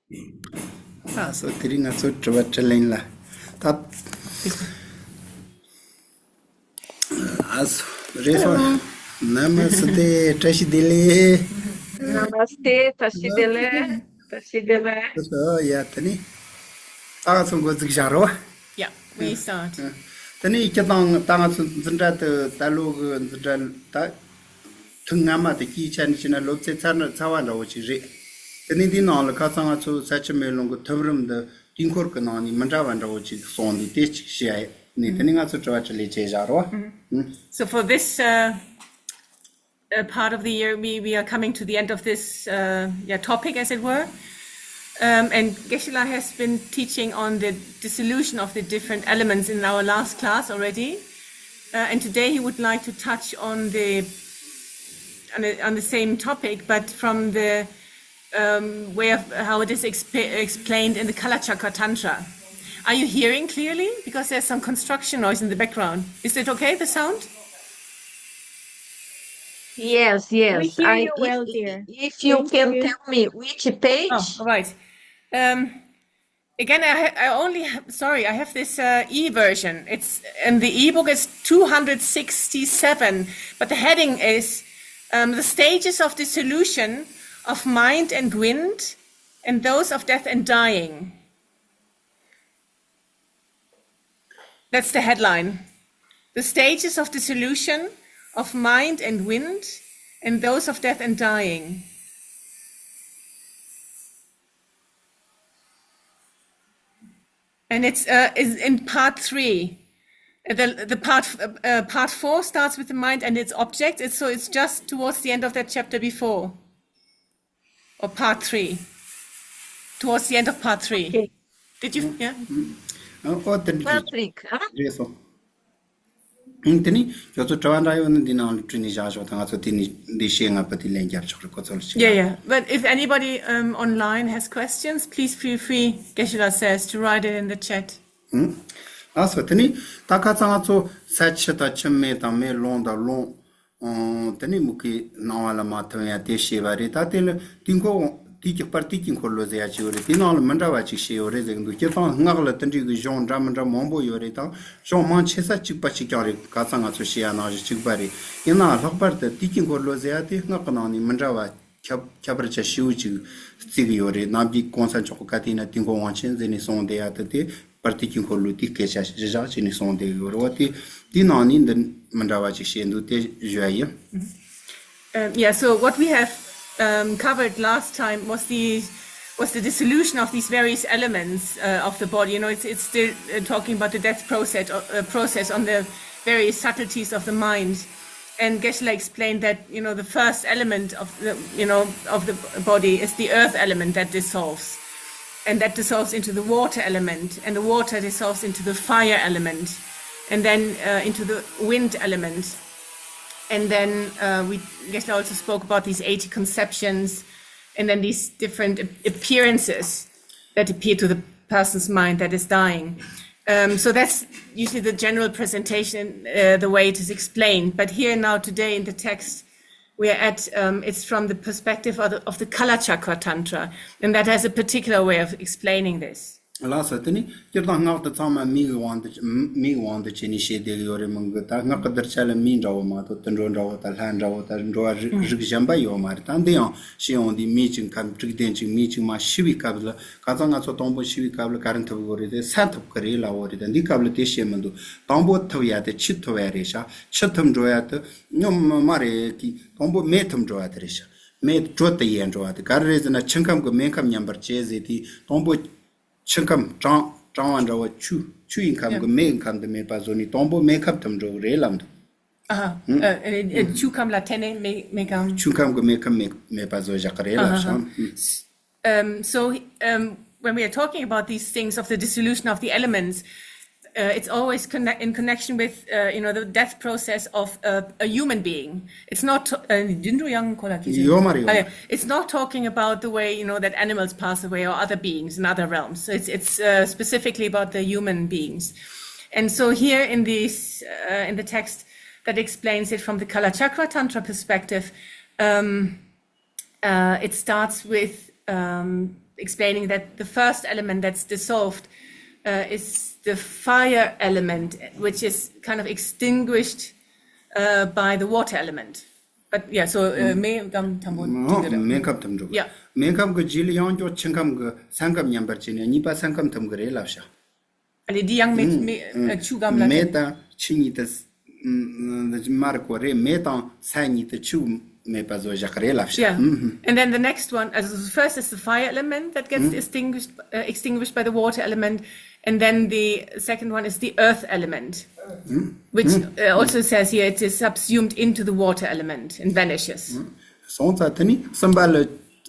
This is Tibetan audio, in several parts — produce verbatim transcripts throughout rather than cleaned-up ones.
ཨ་སོ་དེ་རིང་ང་ཚོ་དྲི་བ་དྲིས་ལན་ལ་ད། ཨ་སོ་རེད་སོང་། ན་མ་སི་ཏེ། བཀྲ་ཤིས་བདེ་ལེགས། Namaste, བཀྲ་ཤིས་བདེ་ལེགས། བཀྲ་ཤིས་བདེ་ལེགས། སོ་ཡ་ད་ནི་ད་ང་ཚོ་འགོ་འཛུགས་བྱ་རོགས། Yeah, we start. ད་ནི་སྤྱིར་བཏང་ད་ང་ཚོ་འཛིན་གྲྭ་དེ་ད་ལོ་གི་འཛིན་གྲྭ་ད། ཐུན་སྔ་མ་དེ་དཀྱིལ་ཆ་ནས་བྱས་ན་སློབ་ཚན་ཚར་ན་ཚར་བ་འདྲ་བོ་ཅིག་རེད། དེ་ནས་འདིའི་ནང་ལ་ཁ་སང་ང་ཚོ་ས་ཆུ་མེ་རླུང་གི་ཐིམ་རིམ་འདི་དུས་འཁོར་གྱི་ནང་ནས་མི་འདྲ་བ་འདྲ་བོ་ཅིག་གསུངས་འདུག་དེ་གཅིག་བཤད་ཡ་ཡིན། དེ་ནས་ང་ཚོ་དྲི་བ་དྲིས་ལན་བྱེད་བཞག་རོགས། So for this uh, uh, part of the year, we, we are coming to the end of this uh, yeah, topic, as it were. Um, and Geshe-la has been teaching on the dissolution of the different elements in our last class already. Uh, and today he would like to touch on the on the, on the same topic, but from the um, way of how it is exp- explained in the Kalachakra Tantra. Are you hearing clearly? Because there's some construction noise in the background. Is it okay, the sound? Yes, yes. We hear I, you if, well, dear. If you Thank can you. Tell me which page. Oh, all right. Um, Again, I, I only have, sorry, I have this uh, e version. It's and the ebook is two hundred sixty-seven, but the heading is um, the stages of dissolution of mind and wind, and those of death and dying. That's the headline. The stages of dissolution of mind and wind, and those of death and dying. And it's uh, is in part three. The the part uh, part four starts with the mind and its object. It's, so it's just towards the end of that chapter before, or part three, towards the end of part three. Okay. Did you? Yeah. ཨོ་དེ་འདྲ་Patrick, ཨ། རེད་སོང་། དེ་ནི་ཁྱོད་ཚོ་དྲི་བ་འདྲ་ཡོད་ན་འདི་ནང་ལ་བྲིས་ནས་བཞག་ཤོག་ད་ང་ཚོ་དེ་ནི་འདི་བཤད་ང་པ་དེ་ལན་རྒྱབ་ཆོག་རེད། ཁོ་ཚོ་ལ་བཤད། Yeah, yeah. But if anybody um, online has questions, please feel free, Geshe-la says, to write it in the chat. ཨང་། ལགས་སོ། དེ་ནི་ད་ཁ་སང་ང་ཚོ་ས་ཆུ་དང་ཆུ་མེ་དང་མེ་རླུང་དང་རླུང་། ཨང་། དེ་ནི་མུ་གེ་སྣང་བ་ལ་མ་ཐིམ་ཡ་དེ་བཤད་པ་རེད། ད་དེ་ལ་དུས་འཁོར་དུས་ཀྱི་པར་དུས་ཀྱི་འཁོར་ལོ་ཟེར་ཡ་ཅིག་ཡོད་རེད། དེའི་ནང་ལ་མི་འདྲ་བ་ཅིག་བཤད་ཡོད་རེད་ཟེར་གི་འདུག་སྤྱིར་བཏང་སྔགས་ལ་དེ་འདྲའི་གི་གཞུང་འདྲ་མི་འདྲ་མང་པོ་ཡོད་རེད། དང་གཞུང་མང་ཆེ་ས་གཅིག་པ་གཅིག་རྐྱང་རེད། ཁ་སང་ང་ཚོ་བཤད་ཡ་ནང་བཞིན་གཅིག་པ་རེད། ཡིན་ནའང་ལྷག་པར་དུ་དུས་ཀྱི་འཁོར་ལོ་ཟེར་ཡ་དེ་སྔགས་ཀྱི་ནང་ནས་མི་འདྲ་བ་ཁྱད་ཁྱད་པར་ཅན་ཞེ་པོ་ཅིག་བརྩི་གི་ཡོད་རེད། ནམ་རྒྱུན་གོང་ས་མཆོག་གི་བཀའ་དེ་ན་དུས་འཁོར་དབང་ཆེན་ཟེར་ནས་གསུངས་བསྡད་ཡ་དེ་དེ་པར་དུས་ཀྱི་འཁོར་ལོའི་དུས་སྐད་ཆ་གཞི་བཞག་བྱས་ནས་གསུངས་བསྡད་ཡོད་རེད་བ། དེ་དེའི་ནང་ནས་འདི་མི་འདྲ་བ་ཅིག་བཤད་འདུག་དེ་ཞུ་ཡ་ཡིན། Um, yeah, so what we have um, covered last time was the was the dissolution of these various elements uh, of the body. You know, it's it's still uh, talking about the death process uh, process on the various subtleties of the mind. And Geshe-la explained that, you know, the first element of the, you know, of the body is the earth element that dissolves. And that dissolves into the water element, and the water dissolves into the fire element, and then uh, into the wind element. And then uh, we, Geshe-la also spoke about these eighty conceptions, and then these different ap- appearances that appear to the person's mind that is dying. Um, so that's usually the general presentation, uh, the way it is explained. But here now today in the text, we are at, um, it's from the perspective of the, of the Kalachakra Tantra, and that has a particular way of explaining this. ལགས་སོ། དེ་ནི་སྤྱིར་བཏང་སྔགས་དེ་ཚང་མ་མིའི་དབང་དུ་མིའི་དབང་དུ་བྱས་ནས་བཤད་བསྡད་ཀྱི་ཡོད་རེད་མི་འདུག་ད་སྔགས་ཀྱི་གདུལ་བྱ་ལ་མི་འདྲ་བོ་མ་གཏོགས་དུད་འགྲོ་འདྲ་བོ་དང་ལྷ་འདྲ་བོ་དང་འགྲོ་བ་རིགས་རིགས་གཞན་པ་ཡོད་མ་རེད། ད་འདི་ཡང་ཤེས་ཡོང་དུས་མི་གཅིག་ཁམས་དྲུག་ལྡན་གཅིག་མི་གཅིག་མ་ཤི་བའི་སྐབས་ལ་ཁ་སང་ང་ཚོ་དང་པོ་ཤི་བའི་སྐབས་ལ་ག་རེ་ཐུབ་དགོས་རེད་དེ་ས་ཐུབ་ཀྱི་རེད་ལབ་ཡོད་རེད། ད་འདི་སྐབས་ལ་དེ་བཤད་མི་འདུག་དང་པོ་ཐུབ་ཡ་དེ་ཆུ་ཐུབ་ཡ་རེད་ཤག་ཆུ་ཐུབ་འགྲོ་ཡ་དེ་སྙོམས་མ་རེད་ཀི། དང་པོ་མེ་ཐུབ་འགྲོ་ཡ་དེ་རེད་ཤག་མེ་དྲོད་དུ་ཡལ་འགྲོ་བ་དེ་ག་རེ་རེད་ཟེར་ན་ཆུ་ཁམས་ཀྱི་མེ་ཁམས་མཉམ་པར་བྱེད་ཟེར་དུས་དང་པོ་ཆུ་ཁམས་གྲང་གྲང་བ་འདྲ་བ་ཆུ་ཆུ་ཡི་ཁམས་ཀྱི་མེ་ཡི་ཁམས་དུ་མེད་པ་བཟོ་ནས་དང་པོ་མེ་ཁམས་ཐུབ་འགྲོ་གི་རེད་ལབ་འདུག Uh-huh. Uh, uh, uh, ཆུ་ཁམས་ལ་ཐེ་ནས་མེ་མེ་ཁམས། ཆུ་ཁམས་ཀྱི་མེ་ཁམས་མེད་མེད་པ་བཟོ་བཞག་གི་རེད་ལབ་Uh-huh. སོང་། Um, so um, when we are talking about these things of the dissolution of the elements, uh, it's always conne- in connection with uh, you know the death process of a, a human being. It's not uh, འདི་འདྲ་ཡང་ཁོ་ལ་གི་ཡོད་མ་རེད། ཡོད་མ་རེད། Uh, it's not talking about the way you know that animals pass away or other beings in other realms. So it's it's uh, specifically about the human beings. And so here in this uh, in the text that explains it from the Kalachakra Tantra perspective, um, uh, it starts with um, explaining that the first element that's dissolved uh, is the fire element, which is kind of extinguished uh, by the water element. But yeah, so uh, མེ་ཁམས་ཐུམ་པོ་འོ་དེ་འདྲ་རེད། མེ་ཁམས་ཐུམ་འགྲོ། Yeah. མེ་ཁམས་ཀྱི་རྗེས་ལ་ཡང་ཀྱོག་ཆུ་ཁམས་ཀྱི་ས་ཁམས་མཉམ་པར་བྱས་ནས་གཉིས་པ་ས་ཁམས་ཐུམ་གྱི་རེད་ལབ་བྱ། ཨ་ལེ་འདི་ཡང་མེ་མེ་ཨ་ཆུ་ཁམས་ལ་མེ་དང་ཆུ་གཉིས་དེ་མར་གོ་རེད། མེ་དང་ས་གཉིས་དེ་ཆུ་མེད་པ་བཟོ་བཞག་གི་རེད་ལབ་བྱ། Yeah. And then the next one, as the first is the fire element that gets extinguished, uh, extinguished by the water element, and then the second one is the earth element, which uh, also says here it is subsumed into the water element and vanishes. སོང་ཙང་དེ་ནི་གསུམ་པ་ལ་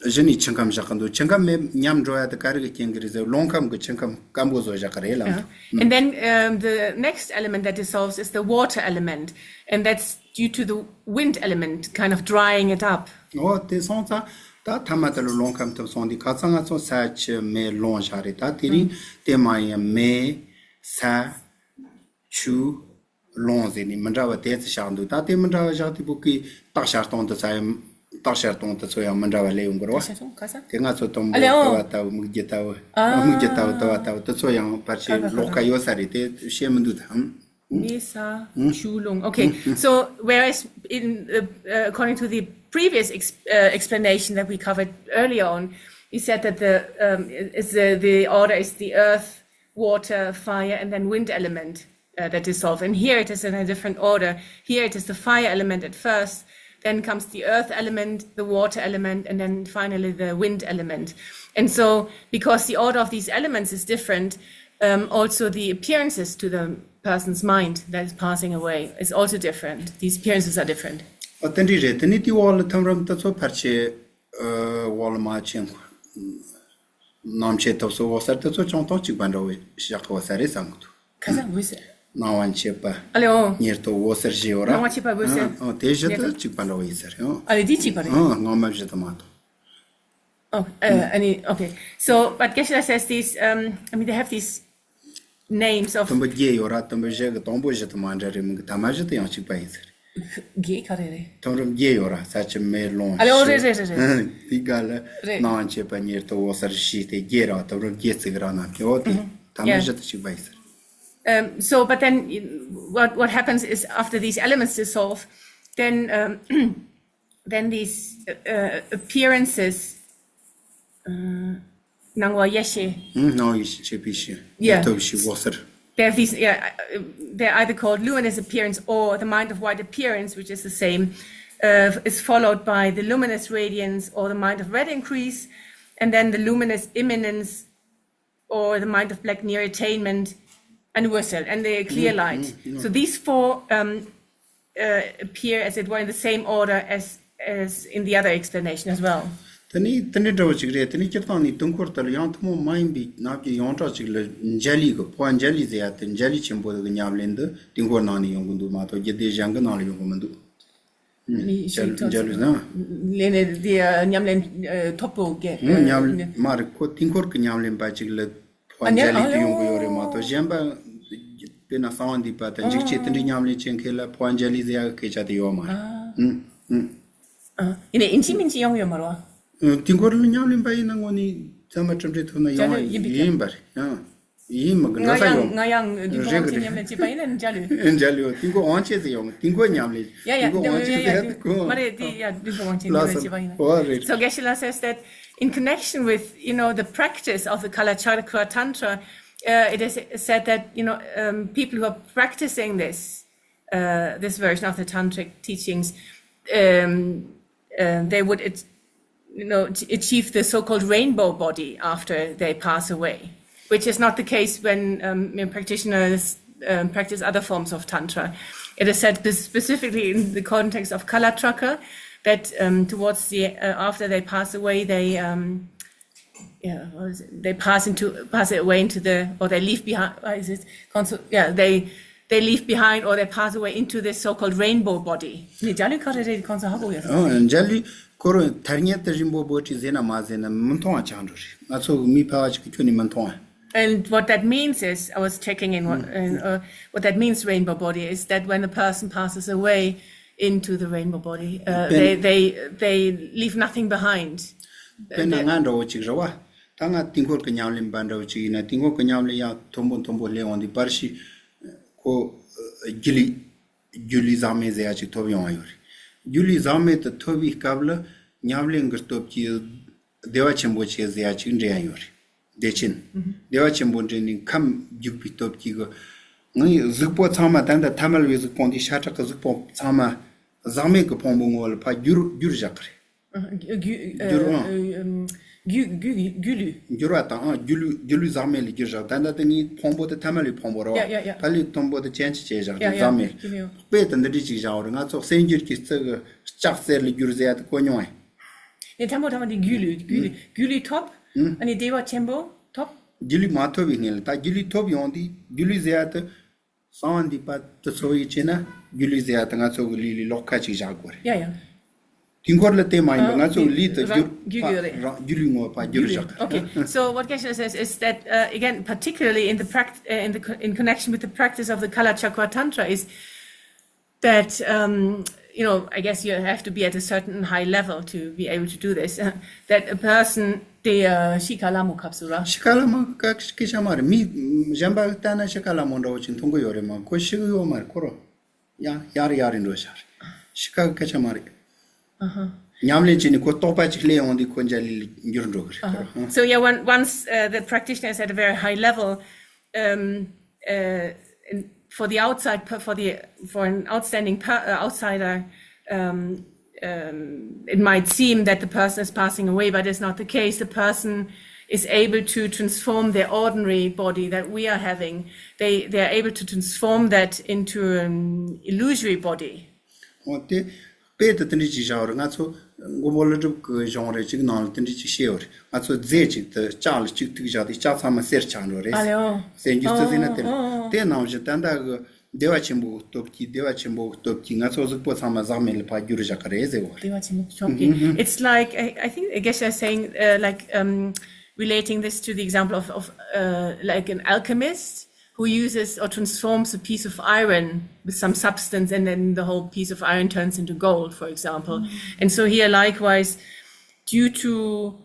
གཞི་ནས་ཆུ་ཁམས་བཞག་གི་འདུག་ཆུ་ཁམས་མེ་མཉམ་འགྲོ་ཡ་དེ་ག་རེ་གི་རྐྱེན་གྱིས་རེད་ཟེར། རླུང་ཁམས་ཀྱི་ཆུ་ཁམས་སྐམ་པོ་བཟོ་བཞག་གི་རེད་ལབ་འདུག And then um, the next element that dissolves is the water element, and that's due to the wind element kind of drying it up. ཨོ་དེ་སོང་ཙང་ད་ཐ་མ་དེ་ལ་རླུང་ཁམས་ཐུབ་སོང་དུས་ཁ་སང་ང་ཚོ་ས་ཆུ་མེ་རླུང་བཞག་རེད། ད་དེ་རིང་དེ་མ་ཡིན་མེ་ས་ཆུ་རླུང་ཟེར་ནས་མི་འདྲ་བ་དེ་ཚོ་བཞག་འདུག་ད་དེ་མི་འདྲ་བ་བཞག་དུས་བུ་གི་རྟགས་ཤར་སྟངས་དེ་ཚོ་ཡང་རྟགས་ཤར་སྟངས་དེ་ཚོ་ཡང་མི་འདྲ་བ་སླེབས་ཡོང་གི་རེད་བ། ཤར་སྟངས་ག་ས། དེ་ང་ཚོ་དང་པོ་ཨ་ལེ་ཨོ། ལྟ་བ་ལྟ་བུ་སྨིག་རྒྱུ་ལྟ་བུ་ཨ། སྨིག་རྒྱུ་ལྟ་བུ་ལྟ་བ་ལྟ་བུ་དེ་ཚོ་ཡང་ཕལ་ཆེར་ཀ་ཀ་ཀ་ཀ་ཀློག་ཁ་ཡོད་ས་རེད། དེ་བཤད་མི་འདུག་ད། མེ་ས་ཆུ་རླུང་། Okay, so whereas in uh, uh, according to the previous ex- uh, explanation that we covered earlier on, you said that the um, is the, the order is the earth, water, fire, and then wind element uh, that dissolve. And here it is in a different order. Here it is the fire element at first, then comes the earth element, the water element, and then finally the wind element. And so, because the order of these elements is different, um, also the appearances to the person's mind that is passing away is also different. These appearances are different. ཨ་དེ་འདྲ་རེད། དེ་ནི་དེའི་འོག་ལ་ཐིམ་རིམ་དེ་ཚོ་ཕལ་ཆེར་ཨ་འོག་ལ་མ་ཕྱིན། སྣང་མཆེད་ཐོབ་སོགས་འོད་གསལ་དེ་ཚོ་ཀྱང་སྟོང་གཅིག་པ་འདྲ་བའི་བཞག་གི་འོད་གསལ་རེད་བསམ་གི་འདུག་ཁ་སང་འོད་གསལ། སྣང་བ་མཆེད་པ། ཨ་ལེ་ཨོ། ཉེར་ཐོབ་འོད་གསལ་བཞི་ཡོད་ར། སྣང་བ་མཆེད་པ་འོད་གསལ། ཨ་ཨ་དེ་བཞི་ཉེར་དེ་ཐོབ། གཅིག་པ་འདྲ་བ་ཡིན་ས་རེད། ཨ་ཨ་ལེ་འདི་གཅིག་པ་རེད། ཨ་སྔ་མ་བཞི་དེ་མ་གཏོགས། Oh, uh, any, okay. So, but Geshe-la says these, um, I mean, they have these names of མཐོན་པོ་བརྒྱད་ཡོད་ར། མཐོན་པོ་བཞི་གི་དང་པོ་བཞི་དེ་མ་འདྲ་རེད། མིང་གི་ཐ་མ་བཞི་དེ་ཡང་གཅིག་པ་ཡིན་ས་རེད། བརྒྱད་ག་རེ་རེད། མཐོ་རིམ་བརྒྱད་ཡོད་ར། ས་ཆུ་མེ་རླུང་ཨ་ལེ་ཨོ་ཆུ། རེད་རེད་རེད་རེད། དེ་ག་ལ་རེད། སྣང་བ་མཆེད་པ་ཉེར་ཐོབ་འོད་གསལ་བཞི་སྟེ་བརྒྱད་ར། མཐོ་རིམ་བརྒྱད་ཙིག་ར་ན་དེ་འོ་དེ་ཐ་མ་yeah བཞི་དེ་གཅིག་པ་ཡིན་ཟེར། Um, so, but then what, what happens is after these elements dissolve, then um, then these uh, appearances, uh, སྣང་བ་ཡེ་ཤེས། ཨང་། སྣང་བ་ཡེ་ཤེས་མཆེད་པའི་བཞི། Yeah. ཉེར་ཐོབ་བཞི་འོད་གསལ། There are these, yeah, uh, they're either called luminous appearance or the mind of white appearance, which is the same, uh, is followed by the luminous radiance or the mind of red increase, and then the luminous imminence or the mind of black near attainment, and 无色, and the clear light. So these four um, uh, appear, as it were, in the same order as, as in the other explanation as well. དེ་ནི་དེ་འདྲ་འདྲ་བོ་ཅིག་རེད། དེ་ནི་སྤྱིར་བཏང་ནས་དུས་འཁོར་དེ་ལ་ཡང་ཐུན་མོང་མ་ཡིན་པའི་ནང་གི་ཡོངས་གྲགས་ཅིག་ལ་འཇའ་ལུས་ཀྱི་འཕོ་བ། འཇའ་ལུས་ཟེར་ཡ་དེ་འཇའ་ལུས་ཆེན་པོ་གི་ཉམས་ལེན་འདི་དུས་འཁོར་ནང་ནས་ཡོང་གི་འདུག་མ་གཏོགས་རྒྱུད་སྡེ་གཞན་གྱི་ནང་ལ་ཡོང་གི་མི་འདུག་ཨུ། འཇའ་ལུས་ན། ལས་ནས་འདི་ཉམས་ལེན་ཐོབ་པོ་གེ། ཨུ། ཉམས་ལེན་མ་རེད། ཁོ་དུས་འཁོར་གྱི་ཉམས་ལེན་པ་ཅིག་ལ་འཕོ་བ་འཇའ་ལུས་དེ་ཡོང་གི་ཡོད་རེད་མ་གཏོགས་གཞན་པ་དཔེར་ན་གསང་བ་འདུས་པ་དང་འཇིགས་བྱེད་དེ་འདྲའི་ཉམས་ལེན་བྱེད་མཁན་ལ་འཕོ་བ་འཇའ་ལུས་ཟེར་ཡག་གི་སྐད་ཆ་དེ་ཡོད་མ་རེད། ཨུ། ཨུ། ཨ། ཡིན་ནའི་ཡིན་གཅིག་མིན་གཅིག་ཡོང་གི་ཡོད་མ་རེད་བ། ཨུ། དུས་འཁོར་ལ་ཉམས་ལེན་པ་ཡིན་ན་དངོས་ནས་ཚད་མ་གྲུབ་འབྲས་ཐོབ་ན་ཡོང་བ་ཡིན་པ་རེད། ཨུ། ཡིན་མི་དགོས་འགྲོ་ས་ཡོང་། ང་ཡང་ང་ཡང་དུས་འཁོར་དབང་ཆེན་ཉམས་ལེན་བྱེད་པ་ཡིན་ན་འཇའ་ལུས། འཇའ་ལུས། དུས་འཁོར་དབང་ཆེན་ཟེར་ཡོང་། དུས་འཁོར་ཉམས་ལེན། ཡ་ཡ་དུས་འཁོར་དབང་ཆེན་ཟེར་ཡ་དུས་འཁོར། མ་རེད་དེ་ཡ་དུས་འཁོར་དབང་ཆེན་ཉམས་ལེན་བྱེད་པ་ཡིན་ན། So Geshe-la says that in connection with, you know, the practice of the color chakra tantra, uh, it is said that, you know, um, people who are practicing this, uh, this version of the tantric teachings, um, uh, they would ach- you know, ach- achieve the so-called rainbow body after they pass away, which is not the case when um, you know, practitioners um, practice other forms of tantra. It is said this specifically in the context of Kalataka that um, towards the uh, after they pass away, they um, yeah, what is it? They pass into pass it away into the or they leave behind. What is it? Consul, yeah, they they leave behind or they pass away into this so-called rainbow body. ནི་འཇའ་ལུས་ག་རེ་རེད་ཁོང་ཚོ་ཧ་གོ་ཡོད་ས། ཨང་། འཇའ་ལུས་ཁོ་རང་ཐ་སྙད་དུ་རིན་པོ་བོ་ཊི་ཟེར་ན་མ་ཟེར་ན་མི་མཐོང་བ་ཆགས་འགྲོ་རེད། ང་ཚོ་མི་ཕལ་བ་ཅིག་གི་ཁྱོན་ནས་མི་མཐོང་བ། And what that means is, I was checking in what, and, uh, what that means, rainbow body, is that when the person passes away into the rainbow body, uh, they, they, they leave nothing behind. དཔེར་ན་ང་འདྲ་བོ་ཅིག་རེད་བ། ད་ང་དུས་འཁོར་གྱི་ཉམས་ལེན་པ་འདྲ་བོ་ཅིག་ཡིན་ན། དུས་འཁོར་གྱི་ཉམས་ལེན་ཡང་མཐོན་པོ་མཐོན་པོ་སླེབས་འོང་དུས། པར་ཤི་ཁོ་སྒྱུ་ལུས་སྒྱུ་ལུས་ཟག་མེད་ཟེར་ཡ་ཅིག་ཐོབ་ཡོང་བ་ཡོད་རེད། སྒྱུ་ལུས་ཟག་མེད་དུ་ཐོབ་པའི་སྐབས་ལ་ཉམས་ལེན་གྱི་སྟོབས་ཀྱིས་བདེ་བ་ཆེན་པོ་བྱེད་ཟེར་ཡ་ཅིག་འདྲེན་ཡ་ཡོད་རེད། བདེ་ཆེན། བདེ་བ་ཆེན་པོ་འདྲེན་ནས་ཁམས་རྒྱུག་པའི་སྟོབས་ཀྱིས་གི། ངའི་གཟུགས་པོ་ཚང་མ། ད་ལྟ་ཐ་མལ་པའི་གཟུགས་པོ་འདི། ཤ་ཁྲག་གི་གཟུགས་པོ་ཚང་མ་ཟག་མེད་ཀྱི་ཕུང་པོའི་ངོ་བོ་ལ་ཕར་བསྒྱུར་བསྒྱུར་བཞག་གི་རེད། རྒྱུ་རྒྱུ་རྒྱུ་རུ་ཨང་། རྒྱུ་རྒྱུ་རྒྱུ་ལུས། འགྱུར་བ་དང་། ཨང་། སྒྱུ་ལུས་སྒྱུ་ལུས་ཟག་མེད་ལ་བསྒྱུར་བཞག་ད་ལྟ་དེ་ངའི་ཕུང་པོ་དེ་ཐ་མལ་པའི་ཕུང་པོ་རེད་བ། ཡ་ཡ་ཡ། ཕ་ལུས་མཐོན་པོ་དེ་ཅན་ཅིག་བྱས་བཞག་ཡ་རེད། ཡ། ཟག་མེད། ཡ་ཡ། དཔེ་དེ་འདི་འདྲ་ཅིག་བཞག་པ་རེད། ང་ཚོ་གསེར་འགྱུར་གྱི་རྩི་གི་ལྕགས་གསེར་ལ་བསྒྱུར་ཟེར་ཡ་དེ་གོ་མྱོང་ངས། ནས་ཐ་མོ་ཐ་མོ་དེ་སྒྱུ་ལུས་སྒྱུ་ལུས་སྒྱུ་ལུས་ཐོབ། ཨ་ནི་བདེ་བ་ཆེན་པོ་ཐོབ། སྒྱུ་ལུས་མ་ཐོབ་པའི་སྔོན་ལ། ད་སྒྱུ་ལུས་ཐོབ་ཡོང་དུས་སྒྱུ་ལུས་ཟེར་ཡ་དེ། གསང་བ་འདུས་པ་དེ་ཚོ་ཡིས་བྱས་ན། སྒྱུ་ལུས་ཟེར་ཡ་དེ་ང་ཚོ་གི་ལུས་ལས་ལོགས་ཀ་ཅིག་བཞག་དགོས་རེད། ཡ་ཡ། དུས་འཁོར་ལ་དེ་མ་ཡིན་པ། ཨ། ང་ཚོ་གི་ལུས་དེ་རང་བསྒྱུར་བསྒྱུར་གྱི་ཡོད་རེད། རང་སྒྱུ་ལུས་ངོ་བོ་ཕར་བསྒྱུར་བཞག Okay, so what Geshe says is that, uh, again, particularly in the pract- uh, in the co- in connection with the practice of the Kalachakra Tantra, is that, um, you know, I guess you have to be at a certain high level to be able to do this. That a person, the, uh, ཤི་ཁ་ལ་མོ་ཁབ་སུ་ར། ཤི་ཁ་ལ་མོ་ཁ་སྐད་ཆ་མ་རེད། མི་གཞན་པ་ལྟ་ན་ཤི་ཁ་ལ་མོ་འདྲ་བོ་ཅིག་མཐོང་གི་ཡོད་རེད་མ། ཁོ་ཤི་གི་ཡོད་མ་རེད། ཁོ་རོ་ཡང་ཡར་ཡར་རེ་འགྲོ་ཤག་རེད། ཤི་ཁ་གི་སྐད་ཆ་མ་རེད། ཨ་ཧ། ཉམས་ལེན་བྱས་ནས་ཁོ་རྟོགས་པ་ཅིག་སླེབས་ཡོང་དུས་ཁོ་འཇའ་ལུས་ལ་འགྱུར་འགྲོ་གི་རེད། ཁོ་རོ། ཨ། So yeah, one, once, uh, the practitioner is at a very high level, um, uh, in- for the outside per- for the for an outstanding per- uh, outsider, um, um, it might seem that the person is passing away, but it's not the case. The person is able to transform their ordinary body that we are having. They they are able to transform that into an illusory body. འོ་དེ། དཔེ་དེ་དེ་འདྲ་ཅིག་བཞག་རེད། ང་ཚོ་མགོན་པོ་ཀླུ་སྒྲུབ་ཀྱི་གཞུང་རེ་ཅིག་ནང་ལ་དེ་འདྲ་ཅིག་བཤད་ཡོད་རེད། ང་ཚོ་རྫས་ཅིག་དེ་ལྕགས་ལ་གཅིག་ཐུག་བཞག་དེ་ལྕགས་ཚང་མ་གསེར་ཆགས་འགྲོ་རེད། ཨ་ལེའོ། གསེར་འགྱུར་རྩི་ཟེར་ན་དེ་རེད། ཨོ་ཨོ་ཨོ། དེ་ནང་བཞིན་ད་ལྟ་གི་བདེ་བ་ཆེན་པོའི་སྟོབས་ཀྱིས། བདེ་བ་ཆེན་པོའི་སྟོབས་ཀྱིས་ང་ཚོ་གཟུགས་པོ་ཚང་མ་ཟག་མེད་ལ་ཕར་བསྒྱུར་བཞག་གི་རེད་ཟེར་བ་རེད། བདེ་བ་ཆེན་པོ་སྟོབས་ཀྱིས། It's like, I, I think, I guess you're saying, uh, like, um, relating this to the example of, of uh, like an alchemist who uses or transforms a piece of iron with some substance, and then the whole piece of iron turns into gold, for example. And so here, likewise, due to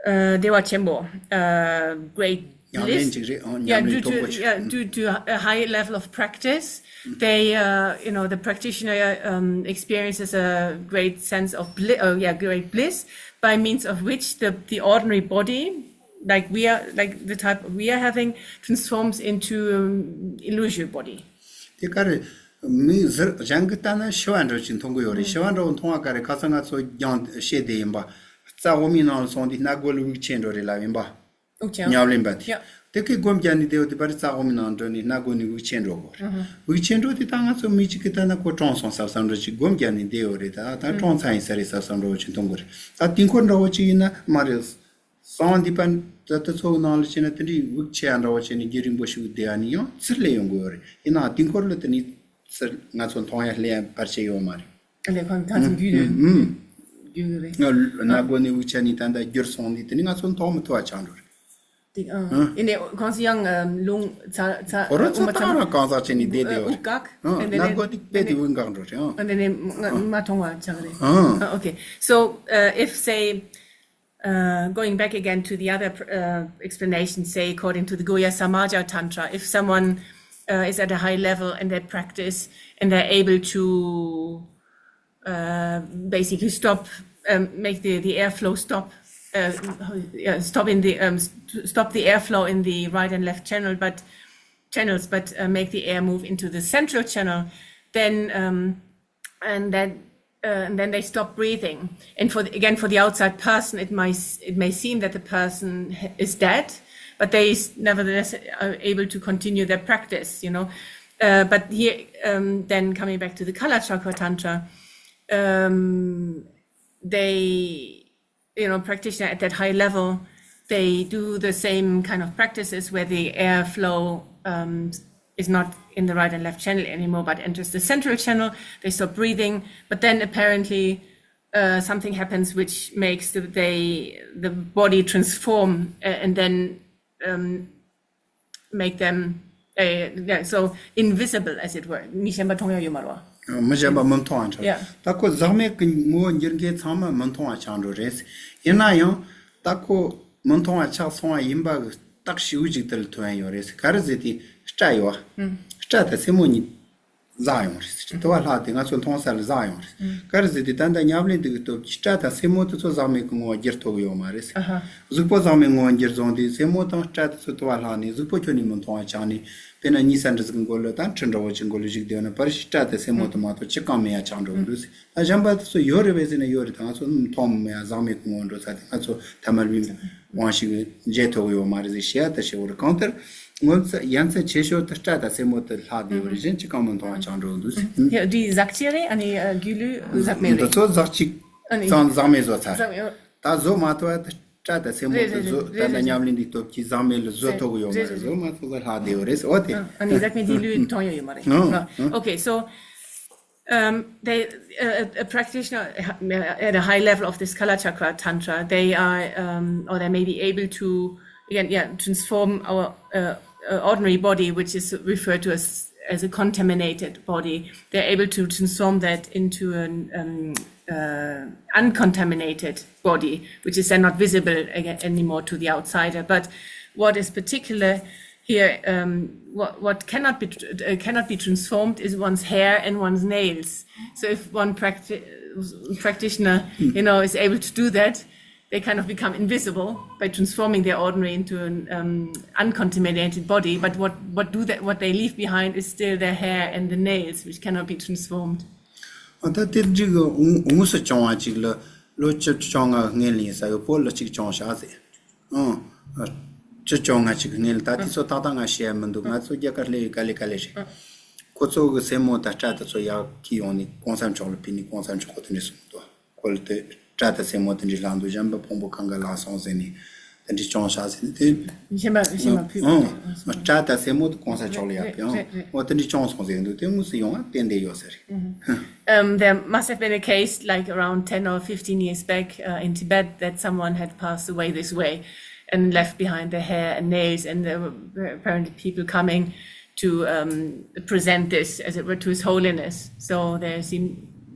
uh, བདེ་བ་ཆེན་པོ, uh, great ཉམས་ལེན་bliss. ཅིག་རེད། ཨང་། Yeah, ཉམས་ལེན་due མཐོ་པོ to, ཞིག yeah, due to a high level of practice, they, uh, you know, the practitioner, um, experiences a great sense of bliss. Uh, yeah, great bliss, by means of which the the ordinary body, like we are, like the type we are having, transforms into, um, illusory body. དེ་ག་རེ། མི་ཟེར་གཞན་གྱིས་ལྟ་ན་ཤི་བ་འདྲ་ཅིག་མཐོང་གི་ཡོད་རེད། ཤི་བ་འདྲ་བོ་མཐོང་བ་ག་རེ། ཁ་སང་ང་ཚོ་རྒྱང་བཤད་དེ་ཡིན་པ། རྩྭ་འོ་མའི་ནང་ལ་སོང་དུས་སྣ་སྒོ་ལ་དབུགས་ཆད་འགྲོ་རེད་ལབ་ཡིན་པ། དབུགས་ཆད། ཉམས་ལེན་པ་དེ། ཡ། དེ་གིས་སྒོམ་རྒྱག་ནས་བསྡད་ཡོད་དུས་པར་རྩྭ་འོ་མའི་ནང་འགྲོ་ནས་སྣ་སྒོ་ནས་དབུགས་ཆད་འགྲོ་གོ་རེད། དབུགས་ཆད་འགྲོ་དུས་ད་ང་ཚོ་མི་གཅིག་གིས་ལྟ་ན་ཁོ་གྲོངས་སོང་བསམ་བསམ་འདྲ་ཅིག་སྒོམ་རྒྱག་ནས་བསྡད་ཡོད་རེད། ད་ད་གྲོངས་ཚར་ཡིན་ས་རེད་བསམ་བསམ་འདྲ་བོ་ཅིག་མཐོང་གི་རེད། ད་དུས་འཁོར་འདྲ་བོ་ཅིག་ཡིན་ན་མ་རེད། གསང་བ་འདུས་པ་ད་ལྟ་ཚོ་གི་ནང་ལ་བྱས་ན་དེ་འདྲའི་དབུགས་ཆད་ཡ་འདྲ་བོ་བྱས་ནས་རྒྱུན་རིང་པོ་ཞིག་བསྡད་ཡ་ནི་ཡང་ཚུར་སླེབས་ཡོང་གི་ཡོད་རེད། ཡིན་ནའང་དུས་འཁོར་ལ་དེ་ནི་ཚུར་ང་ཚོ་མཐོང་ཡ་སླེབས་ཡ་བར་ཆད་ཡོད་མ་རེད། ཨ་ལས་ཁོང་གང་ཚོད་རྒྱུ་ཡོད། ཨུམ། རྒྱུ་ཡོད་རེད། ང་སྣ་སྒོ་ནས་དབུགས་ཆད་ནས་ད་ལྟ་འགྱུར་སོང་ནས་དེ་ནི་ང་ཚོ་མཐོང་མི་ཐུབ་པ་ཆགས་འགྲོ་རེད། དེ་ཨ། ཨ། ཡིན་ནའི་ཁོང་ཚོ་ཡང་ཨ་རླུང་ཚ་ཚ་ཁོ་རང་ཚོ་དབུགས་མ་ཚ་ད་རང་གང་ཟག་བྱས་ནས་བསྡད་བསྡད་ཡོད་རེད། དབུགས་འགག་ཨ། ཨ་ནི་སྣ་སྒོ་དེ་དཔེ་དེ་དབུགས་འགག་འགྲོ་རེད། ཨ། ཨ་ནི་ནི་མ་མ་མཐོང་བ་ཆགས་རེད། ཨ། ཨ། Okay, so, uh, if say, uh, going back again to the other uh, explanation, say according to the Goya Samaja Tantra, if someone uh, is at a high level and they practice and they're able to uh, basically stop, um, make the, the airflow stop, uh, yeah, stop in the um, st- stop the airflow in the right and left channel, but channels, but uh, make the air move into the central channel, then um, and then uh, and then they stop breathing. And for the, again, for the outside person, it might it may seem that the person is dead, but they nevertheless are able to continue their practice. You know, uh, but here um, then coming back to the Kalachakra Tantra, um, they, you know, practitioner at that high level, they do the same kind of practices where the airflow um, is not in the right and left channel anymore, but enters the central channel. They stop breathing, but then apparently uh, something happens which makes the they the body transform uh, and then um, make them uh, yeah, so invisible, as it were. མི་གཞན་པ་མཐོང་ཡ་ཡོད་མ་རེད་བ། མི་གཞན་པ་མི་མཐོང་བ་ཆགས། Yeah. ད་ཁོ་ཟག་མེད་ཀྱི་ངོ་བོ་འགྱུར་མཁན་ཚང་མ་མི་མཐོང་བ་ཆགས་འགྲོ་རེད། ཡིན་ན་ཡང་ད་ཁོ་ མི་མཐོང་བ་ཆགས་སོང་བ་ཡིན་པ་གི་རྟགས་ཞིབ་ཅིག་དེ་ལ་ཐོན་ཡོད་རེད། ག་རེ་ཟེར་དུས་སྐྲ་ཡོད། སྐྲ་དང་སེན་མོ་གཉིས་ཟག་ཡོང་རེད། དུ་བ་ལྷག་དེ་ང་ཚོ་མཐོང་ས་ལ་ཟག་ཡོང་རེད། ག་རེ་ཟེར་དུས་ད་ལྟ་ཉམས་ལེན་འདི་གི་སྟོབས་ཀྱིས་སྐྲ་དང་སེན་མོ་དེ་ཚོ་ཟག་མེད་ཀྱི་ངོ་བོ་བསྒྱུར་ཐུབ་ཀྱི་ཡོད་མ་རེད། ཨ་ཧ། གཟུགས་པོ་ཟག་མེད་ངོ་བོ་འགྱུར་བཟུང་དུས་སེན་མོ་དང་སྐྲ་དེ་ཚོ་དུ་བ་ལྷག་ནས་གཟུགས་པོ་ཁྱོན་ནས་མི་མཐོང་བ་ཆགས་ནས། དཔེར་ན་གཉིས་ས་འདྲ་ཟིག་གི་མགོ་ལ་དང་ཁྲི་འདྲ་བོ་ཅིག་མགོ་ལ་བཞུགས་བསྡད་ན་པར་ཞིག་སྐྲ་དང་སེན་མོ་དེ་མ་གཏོགས་ཅི་གང་མེད་ཡ་ཆགས་འགྲོ་གི་འདུག་ཟེར། ད་གཞན་པ་དེ་ཚོ་ཡོད་རེད་པས་ཟེར་ན་ཡོད་རེད། ད་ང་ཚོ་མཐོང་མེད་ཡ་ཟག་མེད་ཀྱི་ངོ་བོ་འགྲོ་ས་དེ་ང་ཚོ་ཐ་མལ་པའི་དབང་ཞིག་འཇལ་ཐུབ་ཀྱི་ཡོད་མ་རེད་ཟེར་བཤད་ཡ་ད་བཤད་ཡོད་རེད། གང་ལྟར་ངོ་མཚར་ཡ་མཚར་ཆེ་ཤོས་དེ་སྐྲ་དང་སེན་མོ་དེ་ལྷག་བསྡད་ཡོད་རེད། གཞན་ཅི་གང་མི་མཐོང་བ་ཆགས་འགྲོ་གི་འདུག་ཟེར། ཡ་འདི་ཟག་བཅས་རེད། ཨ་ནི་ཨ་སྒྱུ་ལུས་ཟག་མེད་འདི་རེད། ཚོ་ཟག་གཅིག་ཨ་ནི་ཙང་ཟག་མེད་བཟོ་ཚར། ཟག་མེད། ད་བཟོ་མ་ཐུབ་པ་དེ་སྐྲ་དང་སེན་མོ་རེད་དེ་རེད་བཟོ་རེད་ད་རེད་ལྟ་རེད། ཉམས་ལེན་འདི་སྟོབས་ཀྱིས་ཟག་མེད་ལ་བཟོ་ཐུབ་ཀྱི་ཡོད་མ་རེད། རེད་རེད་བཟོ་མ་ཐུབ་པ་ལྷག་བསྡད་ཡོད་རེད། འོ་དེ། ཨ་ཨ་ནི་ཟག་མེད་འདི་ལུས་མཐོང་ཡོད་ཡོད་མ་རེད། ཨ་ཨ། Okay, so um, they, uh, a practitioner uh, at a high level of this Kala Chakra Tantra, they are, um, or they may be able to, again, yeah, transform our uh, uh, ordinary body, which is referred to as as a contaminated body. They're able to transform that into an um, uh, uncontaminated body, which is then not visible again anymore to the outsider. But what is particular here, um, what, what cannot be tr- uh, cannot be transformed is one's hair and one's nails. So if one practi- practitioner, you know, is able to do that, they kind of become invisible by transforming their ordinary into an um, uncontaminated body. But what what do they what they leave behind is still their hair and the nails, which cannot be transformed. ཨ་ད་དེ་འགྲིག་གི་དངོས་སུ་བྱུང་བ་ཅིག་ལ་ལོ་བཅུ་བཅོ་ལྔ་སྔོན་ལ་ཡིན་ས་ཡོད་པོ་ལ་གཅིག་བྱུང་ཤག་ཟེར། ཨང་། བཅུ་བཅོ་ལྔ་ཅིག་སྔོན་ལ་ད་དེ་ཚོ་ཏག་ཏག་ང་བཤད་ཡ་མི་འདུག་ང་ཚོ་རྒྱ་གར་སླེབས་ཡོད་ག་ལེ་ག་ལེ་རེད། ཁོ་ཚོ་གི་སེན་མོ་དང་སྐྲ་དེ་ཚོ་ཡར་ཁྱེར་ཡོང་ནས་གོང་ས་མཆོག་ལ་ཕུལ་ནས་གོང་ས་མཆོག་གིས་དེ་འདྲ་གསུངས་འདུག་ཁོ་ལ་དེ་སྐྲ་དང་སེན་མོ་དེ་འདྲའི་ལྷག་འདུག་གཞན་པ་ཕུང་པོ་གང་ག་ལྷག་སོང་ཟེར་ནས་དེ་འདྲའི་བྱུང་ཤག་ཟེར་ནས་དེ། གཞན་པ་གཞན་པ་ཕུད་ཨང་། སྐྲ་དང་སེན་མོ་དེ་གོང་ས་མཆོག་ལ་ཡར་ཕུལ་ཨང་། རེད་རེད། འོ་དེ་འདྲའི་བྱུང་སོང་ཟེར་འདུག་དེ་དངོས་སུ་ཡོང་བ་ཏན་ཏན་ཡོད་ས་རེད། Um, there must have been a case like around ten or fifteen years back uh, in Tibet that someone had passed away this way and left behind their hair and nails, and there were apparently people coming to um, present this, as it were, to His Holiness. So there seemed,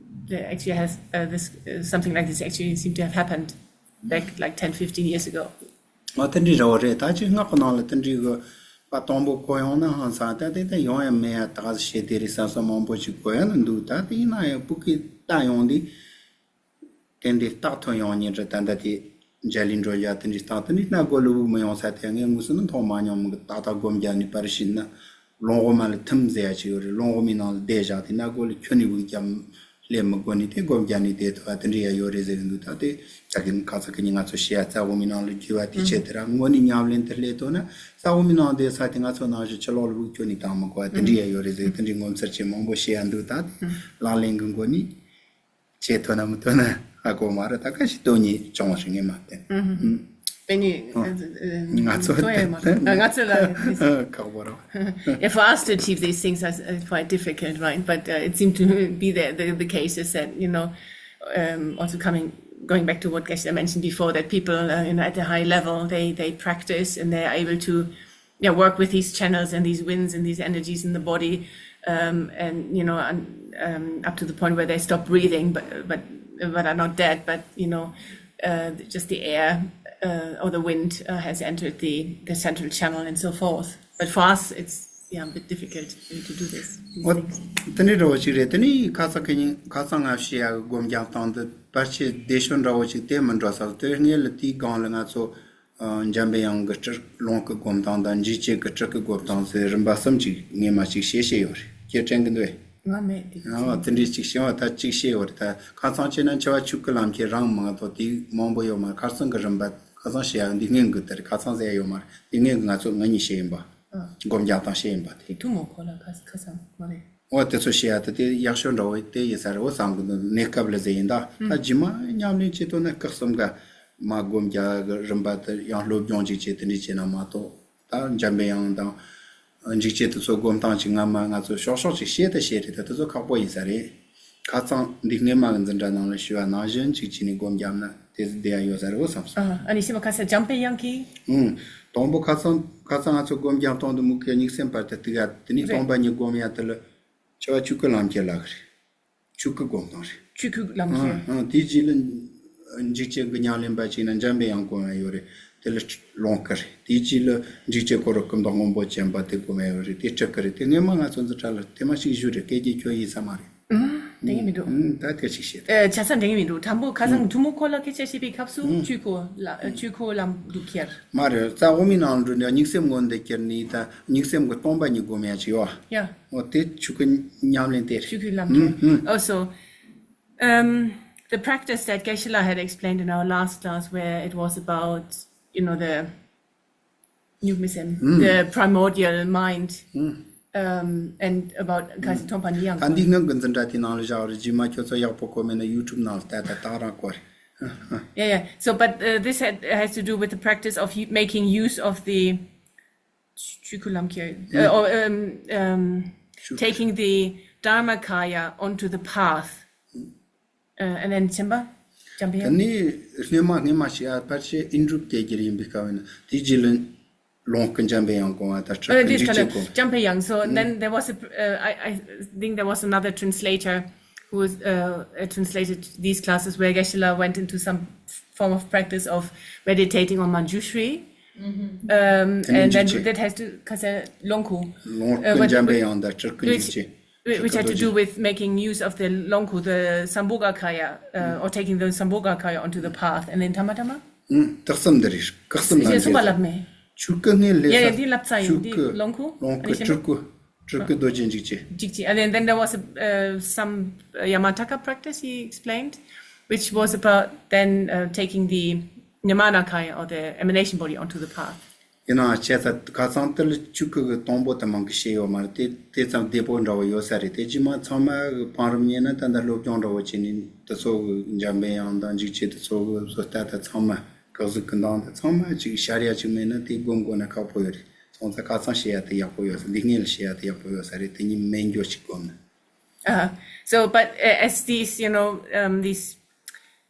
there actually has uh, this uh, something like this actually seemed to have happened back like ten, fifteen years ago. ཨ་དེ་འདྲའི་རེད་བ་རེད། ད་ཅིག་སྔགས་ཀྱི་ནང་ལ་དེ་འདྲའི་གི་པ་དང་པོ་གོ་ཡོང་ན་ཧང་སང་། ད་དེ་ད་ཡོང་ཡ་མེད་ཡ་ད་ག་ཟེ་བཤད་དེ་རེད་བསམ་སོ་མང་པོ་ཅིག་གོ་ཡ་ན་འདུག་ད་དེ་ཡིན་ན་ཡང་སྤུ་གུ་ལྟ་ཡོང་དུས། དེ་འདྲའི་རྟགས་ཐོན་ཡོང་ཉིན་རེ་ད་ལྟ་དེ་མཇལ་ལི་འགྲོ་ཡ་དེ་འདྲའི་རྟགས་དེ་འདྲའི་སྣ་སྒོ་ལུ་བུ་མི་ཡོང་ས་དེ་ངས་དངོས་སུ་ནི་མཐོང་མ་མྱོང་། མི་གི་ཏག་ཏག་སྒོམ་རྒྱག་ནས་པར་ཤིན་ན་ལོང་བུ་མ་ལ་ཐིམ་ཟེར་ཡ་ཅིག་ཡོད་རེད། ལོང་བུ་མའི་ནང་ལ་བསྡད་བཞག་དེ་སྣ་སྒོ་ལ་ཁྱོན་ནས་བུག་རྒྱབ་སླེབས་མི་དགོས་ནས་དེ་སྒོམ་རྒྱག་ནས་བསྡད་ཐུབ་པ་དེ་འདྲའི་ཡ་ཡོད་རེད་ཟེར་གི་འདུག་ད་དེ་ད་གིན་ཁ་ཚ་གི་ཉིན་ང་ཚོ་བཤད་ཡ་རྩ་བོ་མའི་ནང་ལ་རྒྱུ་བ་དེ་ཆེད་དེ་ར་དངོས་གནས་ཉམས་ལེན་དེ་སླེབས་ཐུབ་ན་རྩ་བོ་མའི་ནང་བསྡད་ས་དེ་ང་ཚོ་ནང་བཞིན་ཕྱི་ལོགས་ལ་བུག་ཁྱོན་ནས་བཏང་མི་དགོས་པ་དེ་འདྲའི་ཡ་ཡོད་རེད་ཟེར་དེ་འདྲའི་ངོ་མཚར་ཆེ་མང་པོ་བཤད་ཡ་འདུག་ད་དེ་ལག་ལེན་གི་སྒོ་ནས། བྱེད་ཐུབ་ན་མི་ཐུབ་ན་ཧ་གོ་མ་རེད། ད་ག་ཞིག་དོན་གཉིས་བྱུང་བ་ཞིག་ངས་མ་བསྟན། ཨུམ། ཨུམ། ཨེ་ནི་ཨ་ང་ཚོ་ཚོ་ཡ་མ་ང་ཚོ་ལ་ཁག་པོ་རེད། Yeah, for us to achieve these things is uh, quite difficult, right? But uh, it seemed to be the, the, the case is that, you know, um, also coming, going back to what Geshe mentioned before, that people, uh, you know, at a high level, they, they practice and they're able to yeah, work with these channels and these winds and these energies in the body, um, and you know, and, um, up to the point where they stop breathing, but but but are not dead, but you know, uh, just the air uh, or the wind uh, has entered the the central channel and so forth. But for us, it's yeah, a bit difficult to do this. These things. དེ་ནི་རོ་ཞིག་རེད། དེ་ནི་ཁ་སང་གི་ཉིན་ཁ་སང་ང་ཤི་ཡ་སྒོམ་རྒྱག་སྟངས་འདི་པར་ཆས་བདེ་ཤོས་འདྲ་བོ་ཞིག་དེ་མི་འགྲོ་ས་དེ་སྔས་ལ་དེའི་སྒང་ལ་ང་ཚོ། འཇམ་པའི་དབྱངས་ཀྱི་སྤྲུལ་ལུང་གི་སྒོམ་སྟངས་དང་འཇིགས་བྱེད་ཀྱི་སྤྲུལ་གྱི་སྒོམ་སྟངས་ཟེར་རིམ་པ་གསུམ་ཅིག་ངས་མ་ཅིག་བཤད་བཤད་ཡོད་རེད། ཁྱེད་དྲན་གི་འདུག་ཨེ། ང་མེད་དེ། ཨ་དེ་འདྲས་ཅིག་བཤད་བ་ད་ཅིག་བཤད་ཡོད་རེད། ད་ཁ་སང་བྱས་ན་འཆི་བ་ཆོས་སྐུ་ལམ་ཁྱེར་རང་མ་གཏོགས་དེ་མང་པོ་ཡོད་མ་རེད། ཁ་སང་གི་རིམ་པ་ཁ་སང་བཤད་ཡ་འདི་སྔོན་གི་དེ་རེད། ཁ་སང་ཟེར་ཡ་ཡོད་མ་རེད། དེ་སྔོན་གི་ང་ཚོ་ང་གཉིས་བཤད་ཡིན་པ། སྒོམ་རྒྱག་སྟངས་བཤད་ཡིན་པ་དེ། དེ་ཐུན་མོང་ཁོ་ལ་ཁ་ཁ་སང་མ་རེད། འོ་དེ་ཚོ་བཤད་ཡ་དེ་དེ་ཡག་ཤོས་འདྲ་བོ་དེ་ཡིན་ས་རེད། འོ་བསམ་གི་འདུག་གནས་སྐབས་ལ་ཟེར་ཡིན་ད། ད་རྗེས་མ་ཉམས་ལེན་བྱེད་ཐུབ་ན་སྐབས་གསུམ་ཀ་མ་སྒོམ་རྒྱག་གི་རིམ་པ་དེ་ཡང་སློབ་སྦྱོང་ཅིག་བྱེད་དེ་འདྲ་བྱེད་ན་མ་གཏོགས། ད་འཇམ་པའི་དབྱངས་དང་འཇིགས་བྱེད་དེ་ཚོ་སྒོམ་སྟངས་ཅིག་སྔ་མ་ང་ཚོ་ཤོག་ཤོག་ཅིག་བཤད་དེ་བཤད་རེད། ད་དེ་ཚོ་ཁག་པོ་ཡིན་ས་རེད། ཁ་སང་འདི་སྔས་མ་གི་འཛིན་གྲྭ་ནང་ལ་ཞུ་བ་ནང་བཞིན་ཅིག་བྱས་ནས་སྒོམ་རྒྱབ་ན་དེ་ཟིག་བསྡད་ཡ་ཡོད་ས་རེད་འོ་བསམ་སོང་། ཨ་ཨ་ནི་ཤི་མ་ཁ་སང་འཇམ་པའི་དབྱངས་ཀྱིས། ཨུང་། དང་པོ་ཁ་སང་ཁ་སང་ང་ཚོ་སྒོམ་རྒྱབ་སྟངས་འདི་མུ་གེ་གཉིད་སེམས་བར་དུ་གཏུག་ཡ་དེ་ནས་རེད། སྟོང་པ་ཉིད་སྒོམ་ཡ་དེ་ལ་འཆི་བ་ཆོས་སྐུ་ལམ་ཁྱེར་ལབ་གི་རེད། ཆོས་སྐུ་སྒོམ་སྟངས་རེད། ཆོས་སྐུ་ལམ་ཁྱེར། ཨང་ཨང་། དེའི་རྗེས་ལ་ འཇིགས་བྱེད་ཀྱི་ཉམས་ལེན་པ་ཅིག་ན་འཇམ་པའི་དབྱངས་སྒོམ་ཡ་ཡོད་རེད། དེ་ལ་ལོངས་སྐུ་རེད། དེའི་རྗེས་ལ་འཇིགས་བྱེད་ཁོ་རང་སྐུ་མདོག་སྔོན་པོ་ཅན་པ་དེ་སྒོམ་ཡ་ཡོད་རེད། དེ་སྤྲུལ་སྐུ་རེད། དེ་སྔོན་མ་ང་ཚོ་འཛིན་གྲྭ་ལ་དེ་མ་ཞིག་བཞུགས་རེད། སྐད་ཀྱི་ཁྱོད་ཡིན་ས་མ་རེད། ཨུམ། དྲན་གྱི་མི་འདུག་ཨུམ། ད་དེ་ཞིག་བཤད། ཨེ། ཆ་ཚང་དྲན་གྱི་མི་འདུག་དང་པོ་ཁ་སང་ཐུ་མུ་ཁོ་ལ་སྐད་ཆ་བཤད་པའི་སྐབས་སུ་ཆོས་སྐུ་ལ་ཆོས་སྐུ་ལམ་འདུག་ཁྱེར། མ་རེད། རྩ་འོག་མའི་ནང་ལ་འགྲོ་ནས་དམིགས་སེམས་མངོན་དུ་གྱུར་ནས་ད་དམིགས་སེམས་ཀྱི་སྟོང་པ་ཉིད་སྒོམ་ཡ་ཅིག་ཡོད། ཡ། འོ་དེ་ཆོས་སྐུ་ཉམས་ལེན་དེ་རེད། ཆོས་སྐུ་ལམ་ཁྱེར། ཨོ་སོ། Um, the practice that Geshe-la had explained in our last class, where it was about, you know, the, the primordial mind, um, and about Kasi Thompa Niyang. ད་འདི་ངང་གི་འཛིན་གྲྭ་དེའི་ནང་ལ་བཞག་རེད། རྗེས་མ་ཁྱོད་ཚོ་ཡག་པོ་གོ་མེད་ན་YouTube ནང་ལ་ལྟ་ད་ད་རང་གོ་རེད། Yeah, yeah. So, but uh, this had, has to do with the practice of u- making use of the Chukulamkyo, uh, or um, um, taking the Dharmakaya onto the path. Uh, and then Chimba? ད་ནི་སྔོན་མ་སྔོན་མ་ཞིག་ཨ་ཕར་ཆེ་ཨིན་གྲུབ་སྐད་ཀྱི་རིམ་པའི་སྐབས་ན་དེ་རྗེས་ལ་ལོངས་སྐུ་འཇམ་པའི་དབྱངས་སྒོམ་པ་དང་སྤྲུལ་སྐུ་འཇིགས་བྱེད་སྒོམ། Chimpa Yang. So then there was a, uh, I, I think there was another translator who was, uh, uh, translated these classes where Geshe-la went into some form of practice of meditating on Manjushri. Um, and then that has to, because Longku, ལོངས་སྐུ་འཇམ་པའི་དབྱངས་དང་སྤྲུལ་སྐུ་འཇིགས་བྱེད། Which had to do with making use of the Longku, the Sambhogakaya, uh, or taking the Sambhogakaya onto the path, and then Tamatama? དག་གསུམ་འདི་རེད། དག་གསུམ་ལ་འདི་གསུམ་པ་ལབ་མེད། ཆོས་སྐུ་ངའི་ལས་ཡ་ཡ་འདི་ལབ་ཚར་ཡིན། འདི་ལོངས་སྐུ། ལོངས་སྐུ་སྤྲུལ་སྐུ། སྤྲུལ་སྐུ་རྡོ་རྗེ་འཇིགས་བྱེད། འཇིགས་བྱེད། And then, then there was a, uh, some uh, Yamataka practice he explained, which was about then uh, taking the Nirmanakaya or the emanation body onto the path. ཡིན་ནའང་བྱས་ཙང་ཁ་སང་དེ་ལ་ཆོས་སྐུ་གི་དང་པོ་དེ་མང་གི་བཤད་ཡོད་མ་རེད། དེ་དེ་ཙམ་བདེ་པོ་འདྲ་བོ་ཡོད་ས་རེད། དེ་རྗེས་མ་ཚང་མ་གི་བང་རིམ་ཉན་ན་ད་ལྟ་སློབ་སྦྱོང་འདྲ་བོ་བྱས་ནས་དེ་ཚོ་གི་འཇམ་པའི་དབྱངས་དང་འཇིགས་བྱེད་དེ་ཚོ་གི་བཟོ་ལྟ་དང་ཚང་མ་གག་གཟུགས་ཀུན་ལྡན་དང་ཚང་མ་ཅིག་ཤར་ཡ་ཅིག་མེད་ན་དེ་སྒོམ་དགོས་ན་ཁག་པོ་ཡོད་རེད། སོང་ཙང་ཁ་སང་བཤད་ཡ་དེ་ཡག་པོ་ཡོད་ས། འདི་སྔོན་ལ་བཤད་ཡ་དེ་ཡག་པོ་ཡོད་ས་རེད། དེ་གཉིས་མེད་འགྱོ་ཅིག་སྒོམ་ན། Uh, so, but uh, as these, you know, um, these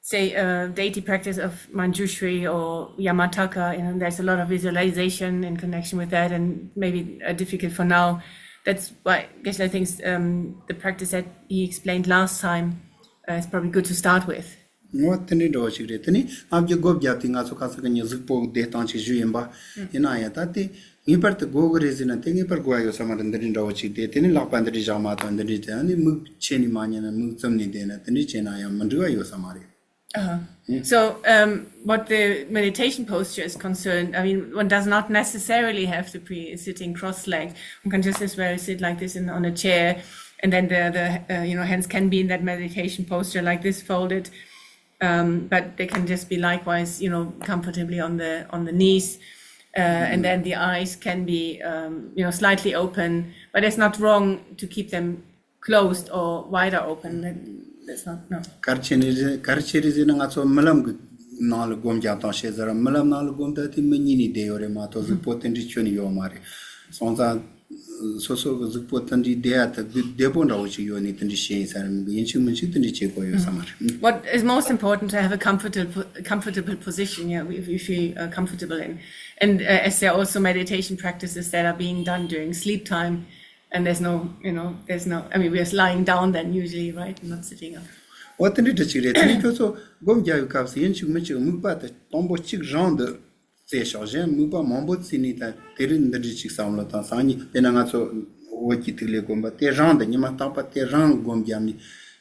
say, uh, deity practice of Manjushri or Yamataka, you know, there's a lot of visualization in connection with that, and maybe uh, difficult for now. That's why Geshe-la thinks um, the practice that he explained last time uh, is probably good to start with. ངོ་དེ་འདྲའི་འདྲ་བོ་ཞིག་རེད། དེ་ནི་ཨ་མཆོག་སྒོ་བརྒྱབ་དེ་ང་ཚོ་ཁ་སང་གི་ཉིན་གཟུགས་པོ་བདེ་སྟངས་ཅིག་ཞུས་ཡིན་པ། ཡིན་ན་ཡང་ད་དེ་ངེས་པར་དུ་དགོས་གི་རེད་ཟེར་ན་དེ་ངེས་པར་དགོས་ཡ་ཡོད་ས་མ་རེད། འདི་འདྲའི་འདྲ་བོ་ཅིག་བསྡད། དེ་ནི་ལག་པ་འདི་འདྲའི་བཞག་མ་གཏོགས་འདི་འདྲའི་དེ་ཨ་ནི་མིག་ཕྱེ་ནས་མ་ཉན་ན་མིག་བཙུམ་ནས་བསྡད་ན་དེ་འདྲའི་བྱས་ན་ཡང་མི་འགྲིག་པ་ཡོད་ས་མ་རེད། Uh-huh. So, um, what the meditation posture is concerned, I mean, one does not necessarily have to be sitting cross-legged. One can just as well sit like this in, on a chair, and then the, the uh, you know, hands can be in that meditation posture, like this, folded. Um, but they can just be likewise, you know, comfortably on the on the knees, uh, and then the eyes can be, um, you know, slightly open. But it's not wrong to keep them closed or wider open. That, that's not, no. གར་ཆེ་ནི་རེད། གར་ཆེ་རེད་ཟེར་ན་ང་ཚོ་རྨི་ལམ་གི་ནང་ལ་སྒོམ་རྒྱག་སྟངས་བཤད་ཟེར། རྨི་ལམ་ནང་ལ་སྒོམ་ད་དེ་མི་གཉིད་ནས་བསྡད་ཡོད་རེད་མ་གཏོགས་གཟུགས་པོ་དེ་འདྲའི་ཁྱོན་ནས་ཡོད་མ་རེད། སོང་ཙང་སོ་སོ་གི་གཟུགས་པོ་དེ་འདྲའི་བདེ་ཡ་དེ་བདེ་བདེ་པོ་འདྲ་བོ་ཞིག་ཡོད་ནས་དེ་འདྲའི་བཤད་ཡིན་ས་རེད། མི་གི་ཡིན་གཅིག་མིན་གཅིག་དེ་འདྲའི་བྱེད་དགོས་ཡོད་ས་མ་རེད། What is most important to have a comfortable, comfortable position, yeah, if you feel uh, comfortable in. And uh, as there are also meditation practices that are being done during sleep time, and there's no, you know, there's no, I mean, we're lying down then usually, right? Not sitting up. འོ་དེ་འདྲའི་འདྲ་ཅིག་རེད། དེ་ནི་ཁྱོད་ཚོ་སྒོམ་རྒྱག་ཡོད་སྐབས་སུ་ཡིན་གཅིག་མིན་གཅིག་དམིགས་པ་དེ་དང་པོ་གཅིག་རང་དུ་བཙལ་ཤོག་གཞན་དམིགས་པ་མང་པོ་བརྩིས་ནས་ད་དེ་རིང་འདི་འདྲ་ཅིག་བསམ་བློ་དང་སང་ཉིན་དཔེར་ན་ང་ཚོ་འོད་ཀྱི་ཐིག་ལེ་སྒོམ་པ་དེ་རང་དུ་ཉི་མ་རྟག་པར་དེ་རང་སྒོམ་བརྒྱབ་ནས་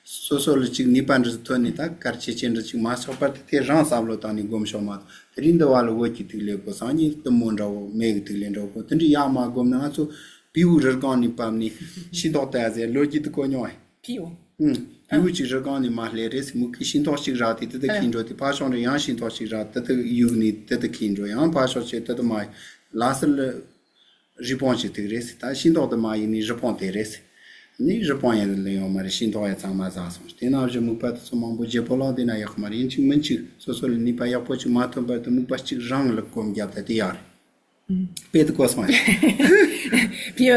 སོ་སོ་ལ་ཅིག་ནུས་པ་འདྲ་ཐོན་ནས་ད་གར་ཆེ་ཆེ་འདྲ་ཅིག་མ་ཆགས་པར་དེ་དེ་རང་བསམ་བློ་བཏང་ནས་སྒོམ་ཤོག་མ་གཏོགས་དེ་རིང་འདི་བ་ལ་འོད་ཀྱི་ཐིག་ལེ་གོ་སང་ཉིན་གཏུམ་མོ་འདྲ་བོ་མེ་གི་ཐིག་ལེ་འདྲ་བོ་གོ་དེ་འདྲ་ཡག་མ་སྒོམ་ན་ང་ཚོ་བེའུ་རི་སྒང་ནས་བབས་ནས་ཤིང་ཏོག་ལྟ་ཟེར་ལོ་རྒྱུས་དེ་གོ་མྱོང་ཨེ། བེའུ། ཨུམ། བེའུ་གཅིག་རི་སྒང་ནས་མར་སླེབས་རེད་ཟེར། མུ་གེ་ཤིང་ཏོག་གཅིག་རག་དེ་དེ་དག་ཨ། འཁྱེར་འགྲོ་དེ་ཕར་ཕྱོགས་ནས་ཡང་ཤིང་ཏོག་གཅིག་རག་དེ་དག་གཡུགས་ནས་དེ་དག་འཁྱེར་འགྲོ་ཡང་ཕར་ཕྱོགས་བྱས་དེ་དག་མར་ལ་སི་ལ་རི་བོང་གཅིག་ཐུག་རེད་ཟེར། ད་ཤིང་ཏོག་དེ་མར་གཡུགས་ནས་རི་བོང་དེ་རེད་ཟེར། ནི་རི་བོང་ཡང་ལེན་ཡོང་མ་རེད། ཤིང་ཏོག་ཡང་ཚང་མ་ཟག་སོང་། དེ་ནང་བཞིན་མུག་པ་དེ་ཚོ་མང་པོ་བརྗེ་པོ་ལོག་དེ་ན་ཡག་མ་རེད། ཡིན་གཅིག་མིན་གཅིག་སོ་སོ་ལ་ནུས་པ་ཡག་པོ་གཅིག་མ་ཐོན་བར་དུ་མུག་པ་གཅིག་རང་ལ་སྒོམ་བརྒྱབ་ད་དེ་ཡག་རེད། དཔེ་དེ་གོ་སོང་ཡ། ཕི་ཡ་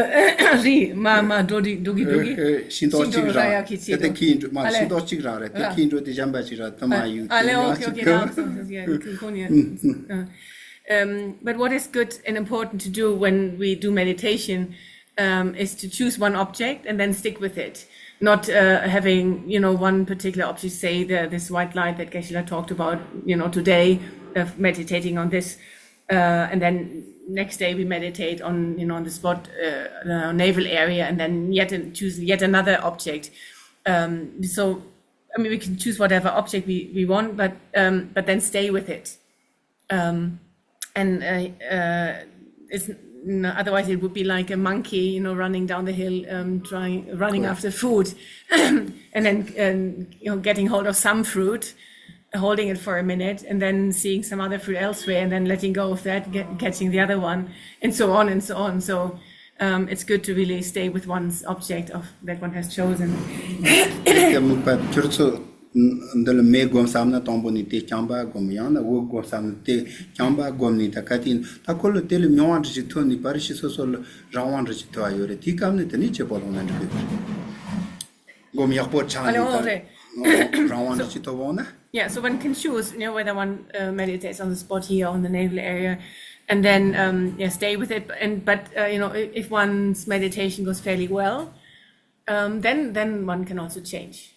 རི་མ་མ་འགྲོ་འགྲིག་འགྲོ་གི་འགྲོ་གི། ཤིང་ཏོག་གཅིག་རག་རེད་དེ་དེ་ཁྱེར་འགྲོ་མ། ཤིང་ཏོག་གཅིག་རག་རེད་དེ་ཁྱེར་འགྲོ་དེ་གཞན་པ་གཅིག་རག་དེ་མ་གཡུག་དེ་ཡང་གཅིག་གི། Um, but what is good and important to do when we do meditation um, is to choose one object and then stick with it, not uh, having, you know, one particular object, say the, this white light that Geshe-la talked about, you know, today, uh, meditating on this, uh, and then next day we meditate on, you know, on the spot, uh, the navel area, and then yet an, choose yet another object. Um, so I mean, we can choose whatever object we, we want, but um, but then stay with it. Um, and uh, uh, it's n- otherwise it would be like a monkey, you know, running down the hill, um, trying running after food, and then um, you know, getting hold of some fruit, holding it for a minute, and then seeing some other fruit elsewhere, and then letting go of that, get, catching the other one, and so on and so on. So um, it's good to really stay with one's object of that one has chosen. དེ་དམིགས་པ་ཁྱོད་ཚོ་འདི་ལ་མེ་སྒོམ་བསམ་ན་དང་པོ་ནས་དེ་རྐྱང་པ་སྒོམ། ཡང་ན་འོད་སྒོམ་བསམ་ན་དེ་རྐྱང་པ་སྒོམ་ནས། ད་ག་དེ་ད་ཁོ་ལ་དེ་ལ་མྱོང་བ་འདྲ་ཞིག་ཐོན་ནས་པར་ཤི་སོ་སོ་ལ་རང་དབང་འདྲ་ཞིག་ཐོབ་པ་ཡོད་རེད། དེའི་སྐབས་ནས་དེ་ནས་བྱེད་པོ་ལོང་ན་འགྲིག་གི་ཡོད་རེད། སྒོམ་ཡག་པོ་ཆགས་ནས་ད་རང་དབང་འདྲ་ཞིག་ཐོབ་འོང་ན། Yeah, so one can choose, you know, whether one uh, meditates on the spot here on the navel area, and then um, yeah, stay with it. And but uh, you know, if, if one's meditation goes fairly well, um, then then one can also change.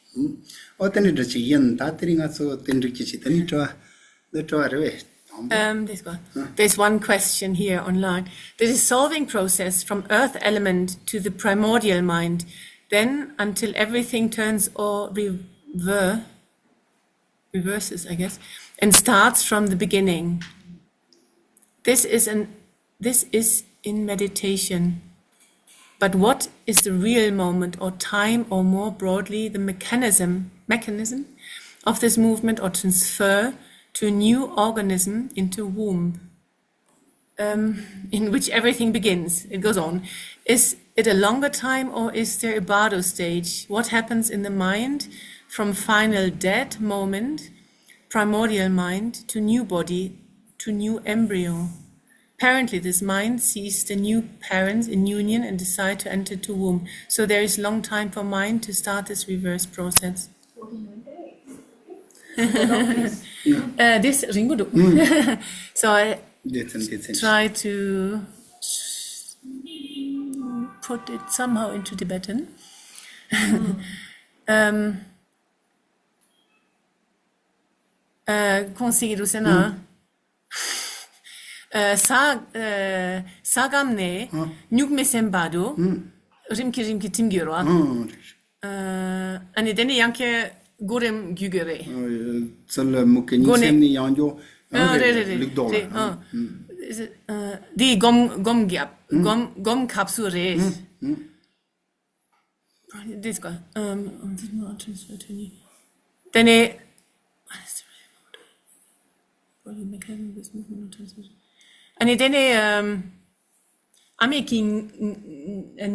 ཨོ་དེ་ནི་འདྲ་ཅིག་ཡིན། ད་དེ་རིང་ང་ཚོ་དེ་འགྲིག་གི་ཅིག་དེ་ནི་དྲི་བ་འདི་དྲི་བ་རེད་བས། Um, there's one. There's one question here online. The dissolving process from earth element to the primordial mind, then until everything turns or rever- reverses, I guess, and starts from the beginning. This is an this is in meditation. But what is the real moment or time, or more broadly, the mechanism mechanism of this movement or transfer to a new organism into womb? Um, in which everything begins. It goes on. Is it a longer time, or is there a bardo stage? What happens in the mind from final dead moment, primordial mind, to new body, to new embryo? Apparently, this mind sees the new parents in union and decide to enter to womb. So there is long time for mind to start this reverse process. Uh, this ring. So I try to put it somehow into Tibetan. um, uh, ཁོང་སི་རུ་སེ་ན། ས་ས་སྐམ་ནས་སྨྱུག་མའི་སེམས་བར་དུ་རིམ་གྱིས་རིམ་གྱིས་ཐིམ་གྱི་ཡོད་རེད་བ། ཨ་ནི་དེ་ནས་ཡང་ཁྱེད་གོ་རིམ་བརྒྱུད་དགོས་རེད། ཚུལ་ལ་མུ་གེ་གཉིད་སེམས་ནི་ཡང་འགྱོ། རེད་རེད་རེད་ལུག་རྡོག་ལ། འདི་སྒོམ་སྒོམ་རྒྱབ་སྒོམ་སྒོམ་ཁབ་སུ་རེད། འདི་སྐོར་དེ་ནས། ཨ་ནི་དེ་ནས་ཨ་མས་ཀྱིས་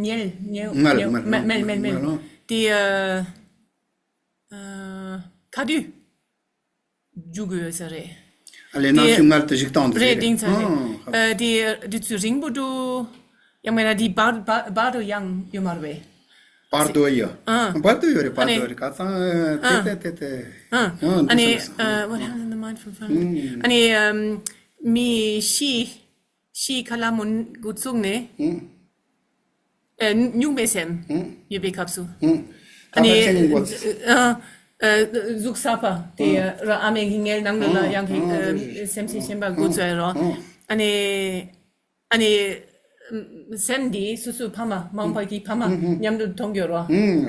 ཉལ་ཉལ་ངལ་ངལ་མལ་མལ་མལ་མལ་དེ་ཁ་དུས་རྒྱུག་དགོས་ས་རེད། ཨ་ལས་ནང་ཤུགས་ངལ་དུ་ཞིག་བཏང་དུ་རེད། དེང་ཚ་རེད། དེ་དུས་ཚོད་རིང་པོ་འགྲོ། ཡང་མིན་ན་དེ་བར་བར་བར་དུ་ཡང་ཡོད་མ་རེད་པས། བར་དོ་ཡོད། བར་དོ་ཡོད་རེད། བར་དོ་རེད། ཁ་སང་དེ་དེ་དེ་དེ། ཨ་ནི་what happens in the mind from front. ཨ་ནི་མི་ཤི་ཤི་ཁ་ལ་མོ་འགོ་བཙུགས་ནས་སྨྱུག་མའི་སེམས་ཡོད་པའི་སྐབས་སུ། ཨ་ནི་གཟུགས་གསར་པ་དེ་ར་ཨ་མའི་གི་ངའི་ནང་ལ་ཡང་གི་སེམས་ཤིང་ཤེས་པ་འགོ་བཙུགས་རོ། ཨ་ནི། ཨ་ནི། སེམས་འདི་སོ་སོའི་ཕ་མ་མ་འོངས་པ་གི་ཕ་མ་མཉམ་དུ་མཐོང་གི་ཡོད་རོ།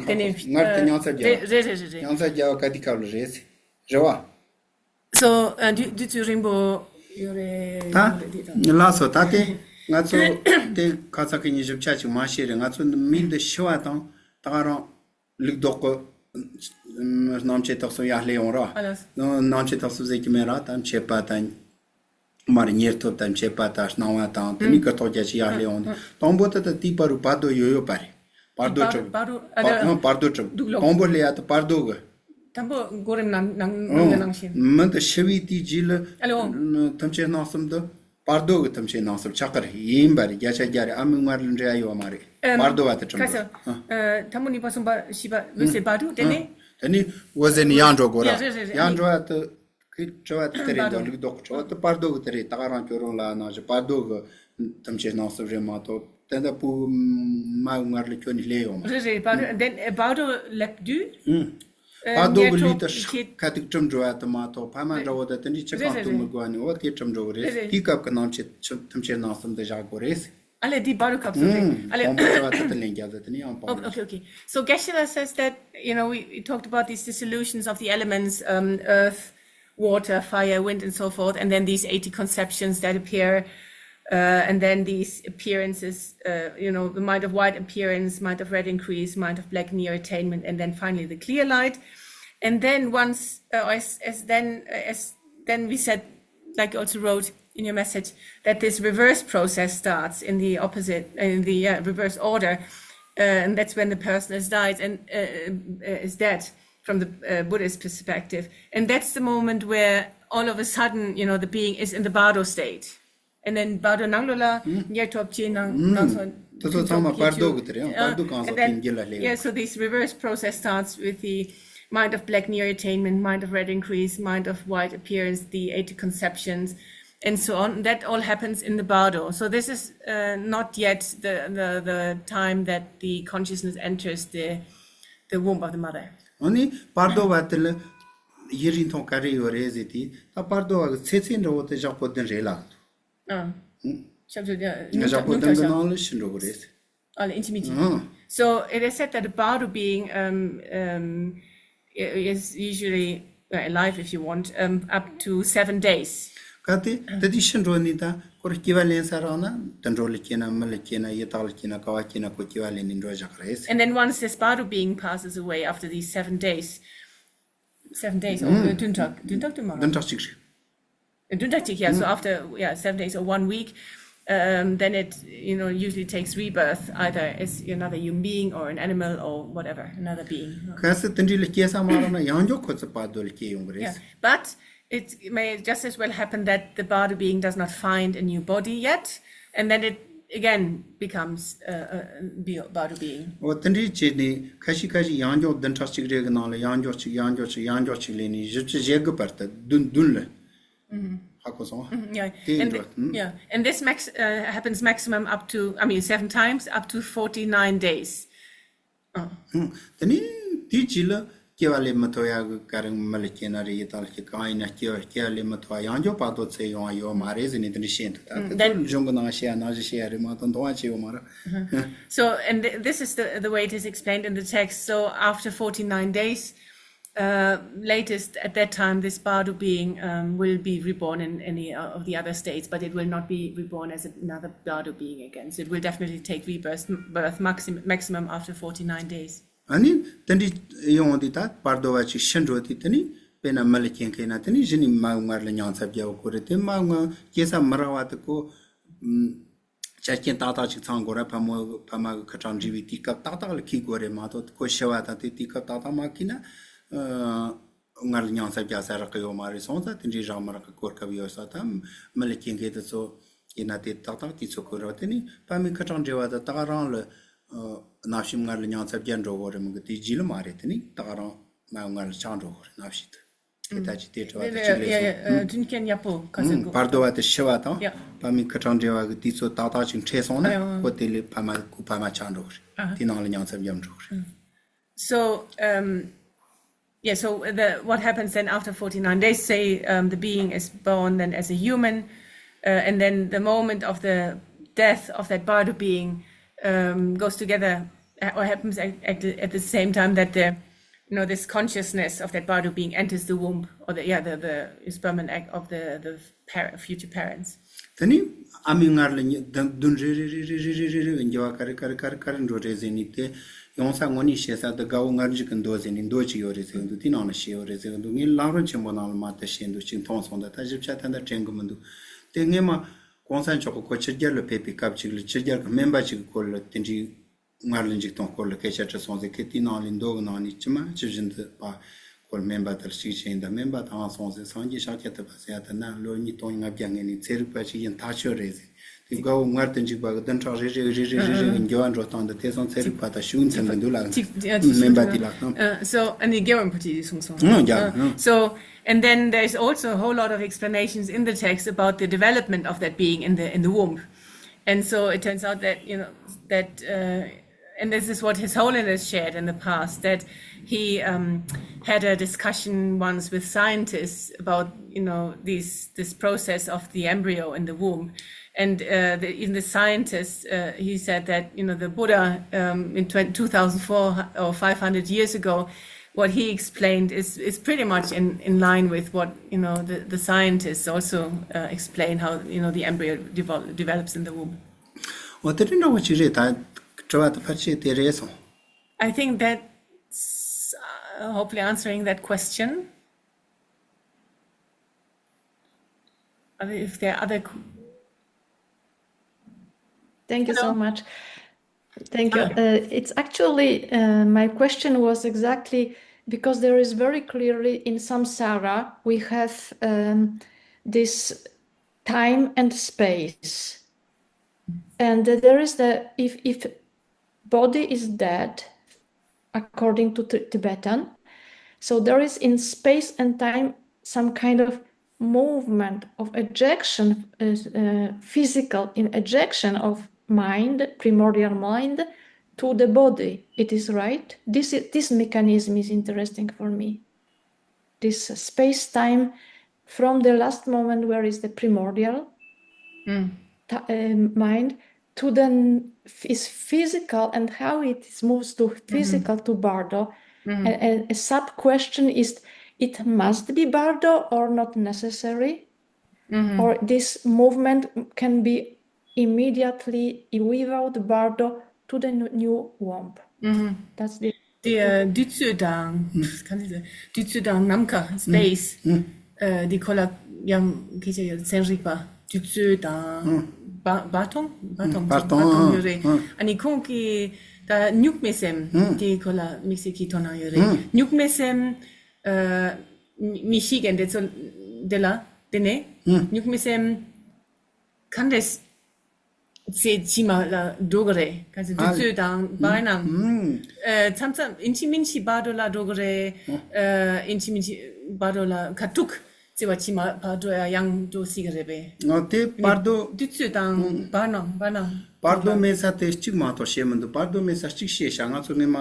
དེ་ནས་ངར་དུ་མྱང་ཚ་རྒྱལ་བ། རེད་རེད་རེད་རེད། མྱང་ཚ་རྒྱལ་བ་ག་དུས་སྐབས་ལ་རེད་ཟེར། རེད་བ། སོ་ཨ་དུས་དུས་ཚོད་རིང་པོ་ཡོད་རེད། ད་ལགས་སོ། ད་དེ་ང་ཚོ་དེ་ཁ་ཚ་གི་ཉིན་ཞིབ་ཆ་ཅིག་མ་བཤད་རེད། ང་ཚོ་མི་འདི་ཤི་བ་དང་ད་ག་རང་། ལུག་རྡོག་གི་སྣང་མཆེད་དག་གསུམ་ཡར་ལྷེ་ཡོང་ར། སྣང་མཆེད་དག་གསུམ་ཟེར་གྱི་མེད་ར། ད་མཆེད་པ་དང་། མར་ཉེར་ཐོབ་དང་མཆེད་པ་དང་སྣང་བ་དང་དེ་མིན་གྱི་རྟོག་བརྒྱད་ཅིག་ཡར་ལྷེ་ཡོང་དུས་དང་པོ་དེ་ད་དེའི་བར་རུ་བར་དོ་ཡོད་ཡོད་པ་རེད། བར་དོ་གྲུབ། བར་དོ་གྲུབ། དང་པོ་ལྷེ་ཡ་དེ་བར་དོ་གི། དང་པོ་གོ་རིམ་ནང་ནང་ནང་བཞིན། མི་འདི་ཤི་བའི་དུས་རྒྱུད་ལ་ཐམས་ཅད་སྣང་གསུམ་དུ། བར་དོ་གི་ཐམས་ཅད་སྣང་གསུམ་ཆགས་ཀྱི་རེད། ཡིན་པ་རེད། བརྒྱ་ཆ་བརྒྱ་རེད། ཨ་མའི་མངལ་ལ་འབྲེལ་ཡ་ཡོད་མ་རེད། བར་དོ་བ་དེ་ཁྲིམས་ཁ་སོ། ཐ་མོ་གཉིས་པ་གསུམ་པ་བཞི་པ་འོད་ཟེར་བར་དུ་དེ་ནས། དེ་ནས་འོད་ཟེར་ནས་ཡང་འགྲོ་དགོས་ར། ཡང་འགྲོ་བ་དེ་གི་དྲི་བ་དེ་དེ་རེད་འདུག་ལུག་རྡོག་གི་དྲི་བ་དེ་བར་དོ་གི་དེ་རེད། ད་ག་རང་ཁྱོད་རང་ལ་ནང་བཞིན་བར་དོ་གི་ཐམས་ཅད་སྣང་གསུམ་རེད་མ་གཏོགས་ ད་ལྟ་བུ་མ་ངར་ལ་ཁྱོད་ནི་སླེབས་ཡོང་མ་རེད། རེད་རེད། བར་དུ་then བར་དུ་ལབ་དུས། ཨུམ། བར་དོ་གི་ལུས་དེ་ཁ་ཐུག་གྲིམ་འགྲོ་བ་དུ་མ་གཏོགས་ཕ་མ་འདྲ་བོ་དང་དེ་འདྲའི་ཆུ་གང་བཏུང་མི་དགོས་ནི་འོ་དེ་གྲིམ་འགྲོ་གི་རེད། དེའི་སྐབས་ཀྱི་ནང་ཆེ་ཐུམ་ཆེར་ནང་གསུམ་དུ་བཞག་དགོས་རེད། ཨ་ལེ་དེ་བར་དུ་སྐབས་སུ་རེད། ཨ་ལེ་དང་པོ་བྱ་བ་དེ་དུ་ལེན་རྒྱག་དུ་དེ་ནི་ཡང་སྤང་དགོས། Okay, okay. So Geshe-la says that, you know, we, we talked about these dissolutions of the elements, um, earth, water, fire, wind, and so forth, and then these eighty conceptions that appear, uh, and then these appearances, uh, you know, the mind of white appearance, mind of red increase, mind of black near attainment, and then finally the clear light. And then once, uh, as, as then, uh, as then we said, like you also wrote in your message, that this reverse process starts in the opposite, in the uh, reverse order, uh, and that's when the person is died and uh, uh, is dead from the uh, Buddhist perspective. And that's the moment where all of a sudden, you know, the being is in the bardo state. And then bardo nang lo la, nge top chi nang, nang son, དེ་ཚོ་ཚང་མ་བར་དོ་གི་དེ་རེད་ཡང་བར་དོ་གང་ས་ཀྱི་འགྱུར་ལ་སླེབས། Yeah, so this reverse process starts with the mind of black near attainment, mind of red increase, mind of white appearance, the eighty conceptions, and so on. That all happens in the bardo. So this is uh, not yet the, the, the time that the consciousness enters the, the womb of the mother. ཨ་ནི་བར་དོ་བ་དེ་ལ་ཡིན་རིང་ཐོང་ག་རེ་ཡོད་རེད་ཟེར་དུས་ད་བར་དོ་བ་གི་ཚེ་ཚད་འདྲ་བོ་དེ་ཞག་པོ་བདུན་རེད་ལགས། ཨ། ཞབས་ཞུ་ཞག་པོ་བདུན་གི་ནང་ལ་ཤི་འགྲོ་གི་རེད། Oh, the intermediate. So it is said that a bardo being um, um, is usually uh, alive, if you want, um, up to seven days. གལ་ཏེ་ད་དེ་ཤི་འགྲོ་ནི་ད་ཁོར་སྐྱེ་བ་ལེན་ས་རག་ན་དུད་འགྲོ་ལ་སྐྱེས་ན་མི་ལ་སྐྱེས་ན་ཡི་དྭགས་ལ་སྐྱེས་ན་ག་བ་སྐྱེས་ན་ཁོ་སྐྱེ་བ་ལེན་ནི་འགྲོ་བཞག་གི་རེད། And then once this bardo being passes away after these seven days, seven days, or བདུན་ཕྲག་བདུན་ཕྲག་དུ་མ་རེད། བདུན་ཕྲག་གཅིག་རེད། བདུན་ཕྲག་གཅིག yeah, so after, yeah, seven days or one week, um, then it, you know, usually takes rebirth, either as another human being or an animal or whatever, another being. གལ་སྲིད་དེ་འདྲའི་ལ་སྐྱེ་ས་མ་རག་ན་ཡང་མགྱོགས་ཁོ་ཚོ་བར་དོ་ལ་སྐྱེ་ཡོང་གི་རེད། Yeah, but it may just as well happen that the bardo being does not find a new body yet, and then it again becomes a, a bardo being. འོ་དེ་འདྲའི་བྱས་ནས་ཁ་ཤས་ཁ་ཤས་ཡང་མགྱོགས་བདུན་ཕྲག་གཅིག་རེ་གི་ནང་ལ་ཡང་མགྱོགས་གཅིག་ཡང་མགྱོགས་གཅིག་ཡང་མགྱོགས་གཅིག་ལས་ནས་བཞི་བཅུ་ཞེ་དགུ་བར་དུ་བདུན་བདུན་ལ། ཧ་གོ་སོང་། Yeah, and, th- yeah, and this max uh, happens maximum up to, I mean, seven times up to forty-nine days. དེ་ནི་དེའི་རྗེས་ལ་སྐྱེ་བ་ལས་མི་ཐོབ་ཡག་གི་ག་རེ་མི་ལ་སྐྱེ་ན་རེ་ཡི་དྭགས་ལ་སྐྱེ་གང་ཡིན་ན་སྐྱེ་བ་སྐྱེ་བ་ལས་མི་ཐོབ་ཡང་མགྱོགས་བར་དོ་ཚེ་ཡོང་བ་ཡོད་མ་རེད་ཟེར་ནས་དེ་འདྲ་བཤད་འདུག་ད་དེ་ཚོ་གཞུང་གི་ནང་བཤད་ཡ་ནང་བཞིན་བཤད་ཡ་རེད་མ་གཏོགས་འདོང་བ་བྱས་ཡོད་མ་རེད། So, and th- this is the, the way it is explained in the text. So, after forty-nine days, Uh, latest at that time, this bardo being um, will be reborn in any uh, of the other states, but it will not be reborn as another bardo being again. So it will definitely take rebirth birth maxim- maximum after forty-nine days. ཨ་ནི་དེ་འདྲའི་ཡོང་དུས་ད་བར་དོ་བ་ཅིག་ཤི་འགྲོ་དུས་དེ་ནི་དཔེར་ན་མི་ལ་སྐྱེ་མཁན་ན་དེ་ནི་གཞི་ནས་མ་སྔར་ལ་མྱང་ཚབ་རྒྱག་དགོས་རེད། དེ་མ་སྔར་སྐྱེ་ས་མི་རག་བ་དེ་ཁོ། ཆ་རྐྱེན་ཏག་ཏག་ཅིག་ཚང་དགོས་ར། ཕ་མ་ཕ་མ་གི་ཁ་གྲངས་འབྲི་བའི་དུས་སྐབས་ཏག་ཏག་ལ་འཁེལ་དགོས་རེད་མ་གཏོགས་ཁོ་ཤི་བ་དང་དེ་དུས་སྐབས་ཏག་ཏག་མ་འཁེལ་ན་སྔར་ལ་མྱང་ཚབ་རྒྱག་ས་རག་གི་ཡོད་མ་རེད། སོང་ཙང་དེ་འདྲའི་རག་མ་རག་གི་གོ་སྐབས་ཡོད་ས་དང་མི་ལ་སྐྱེ་མཁན་དེ་ཚོ་ཡིན་ན་དེ་ཏག་ཏག་དུས་ཚོད་འཁོར་ར། དེ་ནི་ཕ་མའི་ཁ་གྲངས་འབྲི་བ་དང་ཏག་རང་ལ་ཨ་ནམ་ཞིག་སྔར་ལ་མྱང་ཚབ་རྒྱག་འགྲོ་དགོས་རེད་མི་གི་དེ་རྗེས་ལ་མ་རེད། དེ་ནི་ཏག་རང་མ་སྔར་ལ་ཆགས་འགྲོ་དགོས་རེད་ནམ་ཞིག་ཏུ། དེ་ལྟར་གྱི་དེ་དྲི་བ་དེ་གཅིག་ལས་སོང་། ཨུམ། མཐུན་རྐྱེན་ཡག་པོ་ག་ཚོད་དགོས། བར་དོ་བ་དེ་ཤི་བ་དང་ཡ། ཕ་མའི་ཁ་གྲངས་འབྲེལ་བ་གི་དུས་ཚོད་ཏག་ཏག་ཅིག་འཕྲད་སོང་ན་ཨ་ཡ། ཁོ་དེ་ལས་ཕ་མ་ཁོ་ཕ་མ་ཆགས་འགྲོ་གི་རེད། ཨ། དེ་ནང་ལ་མྱང་ཚབ་རྒྱབ་འགྲོ་གི་རེད། So, um, yeah, so the, what happens then after forty-nine days, say um, the being is born then as a human, uh, and then the moment of the death of that bardo being um, goes together, uh, or happens at, at, the, at the same time that the you know, this consciousness of that bardo being enters the womb, or the, yeah, the, the sperm and egg of the, the parent, future parents. དེ་ནི་ཨ་མའི་མངལ་ལ་ཉི་བདུན་བདུན་རེ་རེ་རེ་རེ་འགྱུར་བ་ག་རེ་ག་རེ་ག་རེ་ག་རེ་འགྲོ་རེད་ཟེར་ནས་དེ་ཡོང་ས་དངོས་གནས་བཤད་ས་དེ་དགའ་བོ་མངལ་འཇིག་གི་མདོ་ཟེར་ནས་མདོ་ཅིག་ཡོད་རེད་ཟེར་གི་འདུག་དེ་ནང་ལ་བཤད་ཡོད་རེད་ཟེར་གི་འདུག་ངས་ལམ་རིམ་ཆེན་པོ་ནང་ལ་མ་ལྟ་བཤད་འདུག་ཅིག་མཐོང་སོང་། ད་ད་ཞིབ་ཆ་ད་ལྟ་དྲན་གི་མི་འདུག་དེ་སྔས་མ་གོང་ས་མཆོག་གི་ཁོ་ཕྱི་རྒྱལ་ལ་ཕེབས་པའི་སྐབས་ཅིག་ལ་ཕྱི་རྒྱལ་གི་སྨན་པ་ཅིག་གི་སྐོར་ལ་དེ་འདྲའི། མངལ་ལ་འཇིག་སྟངས་སྐོར་ལ་སྐད་ཆ་དྲིས་སོང་ཟེར། ཁོས་དེའི་ནང་ལས་མདོ་གི་ནང་ནས་ཇི་མ་ཇི་བཞིན་དུ་པ་ཁོ་ལ་སྨན་པ་དེར་གཅིག་བྱས་ཡིན་ད་སྨན་པ་དེ་ཨང་སོང་ཟེར། སངས་རྒྱས་ཤཱཀྱ་ཐུབ་པ་ཟེར་ཡ་དེ་ན་ལོ་ཉིས་སྟོང་ལྔ་བརྒྱ་སྔོན་ནས་ཚན་རིག་པ་ཞིག་ཡིན་ཐག་ཆོད་རེད་ཟེར། དེ་དགའ་བོ་མངལ་དུ་འཇིག་པ་གི་བདུན་ཕྲག་རེ་རེ་རེ་རེ་རེ་རེ་གི་འགྱུར་བ་འགྲོ་སྟངས་འདི་དེ་སོང་ཚན་རིག་པ་དང་ཤུགས་འཚམ་གི་འདུག་ལ། ཅིག་ཅིག་སྨན་པ་དེ་ལ་དང་ཨ། So, and the Gewon Puti གསུངས་སོང་། ཨང་རྒྱ་ཨ། ཨང་། So, and then there is also a whole lot of explanations in the text about the development of that being in the, in the womb. And so it turns out that, you know, that, uh, and this is what His Holiness shared in the past, that he um, had a discussion once with scientists about, you know, these, this process of the embryo in the womb. And uh, the, in the scientists, uh, he said that, you know, the Buddha um, in twenty, two thousand four or five hundred years ago, what he explained is, is pretty much in, in line with what, you know, the, the scientists also uh, explain how, you know, the embryo devol- develops in the womb. འོ་དེ་འདྲ་འདྲ་བོ་ཅིག་རེད། ད་དྲི་བ་དེ་ཕལ་ཆེར་དེ་རེད་སོང་། I think that's uh, hopefully answering that question. I mean, if there are other qu- Thank you so much. Thank you. Uh, it's actually, uh, my question was exactly because there is very clearly in samsara, we have um, this time and space. And there is the, if, if body is dead, according to Tibetan, so there is in space and time some kind of movement of ejection, uh, uh, physical in ejection of mind, primordial mind, to the body. It is right. This is, this mechanism is interesting for me. This space time from the last moment where is the primordial ti- uh, mind to the n- is physical and how it is moves to physical to bardo. And, and a sub question is, it must be bardo or not necessary, or this movement can be immediately without bardo to the new, new womb. That's the དེ་དུས་ཚོད་དང་གང་ཟེར་དུས་ཚོད་དང་ནམ་མཁའ་space འདི་ཁོ་ལ་ཡང་སྐད་ཆ་ཡོད། ཚན་རིག་པ་དུས་ཚོད་དང་བར་བར་སྟོང་བར་སྟོང་བར་སྟོང་ཡོད་རེད། ཨ་ནི་ཁོང་གིས་ད་གཉུག་མའི་སེམས་དེ་ཁོ་ལ་དམིགས་བསལ་གྱི་དོ་སྣང་ཡོད་རེད། གཉུག་མའི་སེམས་མི་ཤི་གན་དེ་ཚོ་དེ་ལ་དེ་ནས་གཉུག་མའི་སེམས་གང་འདྲས་ཚེ་ཕྱི་མ་ལ་འགྲོ་གི་རེད། ག་ཚོད་དུས་ཚོད་དང་བར་སྣང་། མཚམས་མཚམས་ཨིན་ཅི་མིན་ཅི་བར་དོ་ལ་འགྲོ་གི་རེད། ཨིན་ཅི་མིན་ཅི་བར་དོ་ལ་ཁ་ཐུག་ཚེ་བ་ཕྱི་མ་བར་དོ་ཡང་འགྲོ་སྲིད་གི་རེད་པས། ང་དེ་བར་དོ་དུས་ཚོད་དང་བར་སྣང་བར་སྣང་། བར་དོ་མེད་ས་དེ་གཅིག་མ་གཏོགས་བཤད་མི་འདུག་བར་དོ་མེད་ས་གཅིག་བཤད་ཤག་ང་ཚོ་སྔས་མ་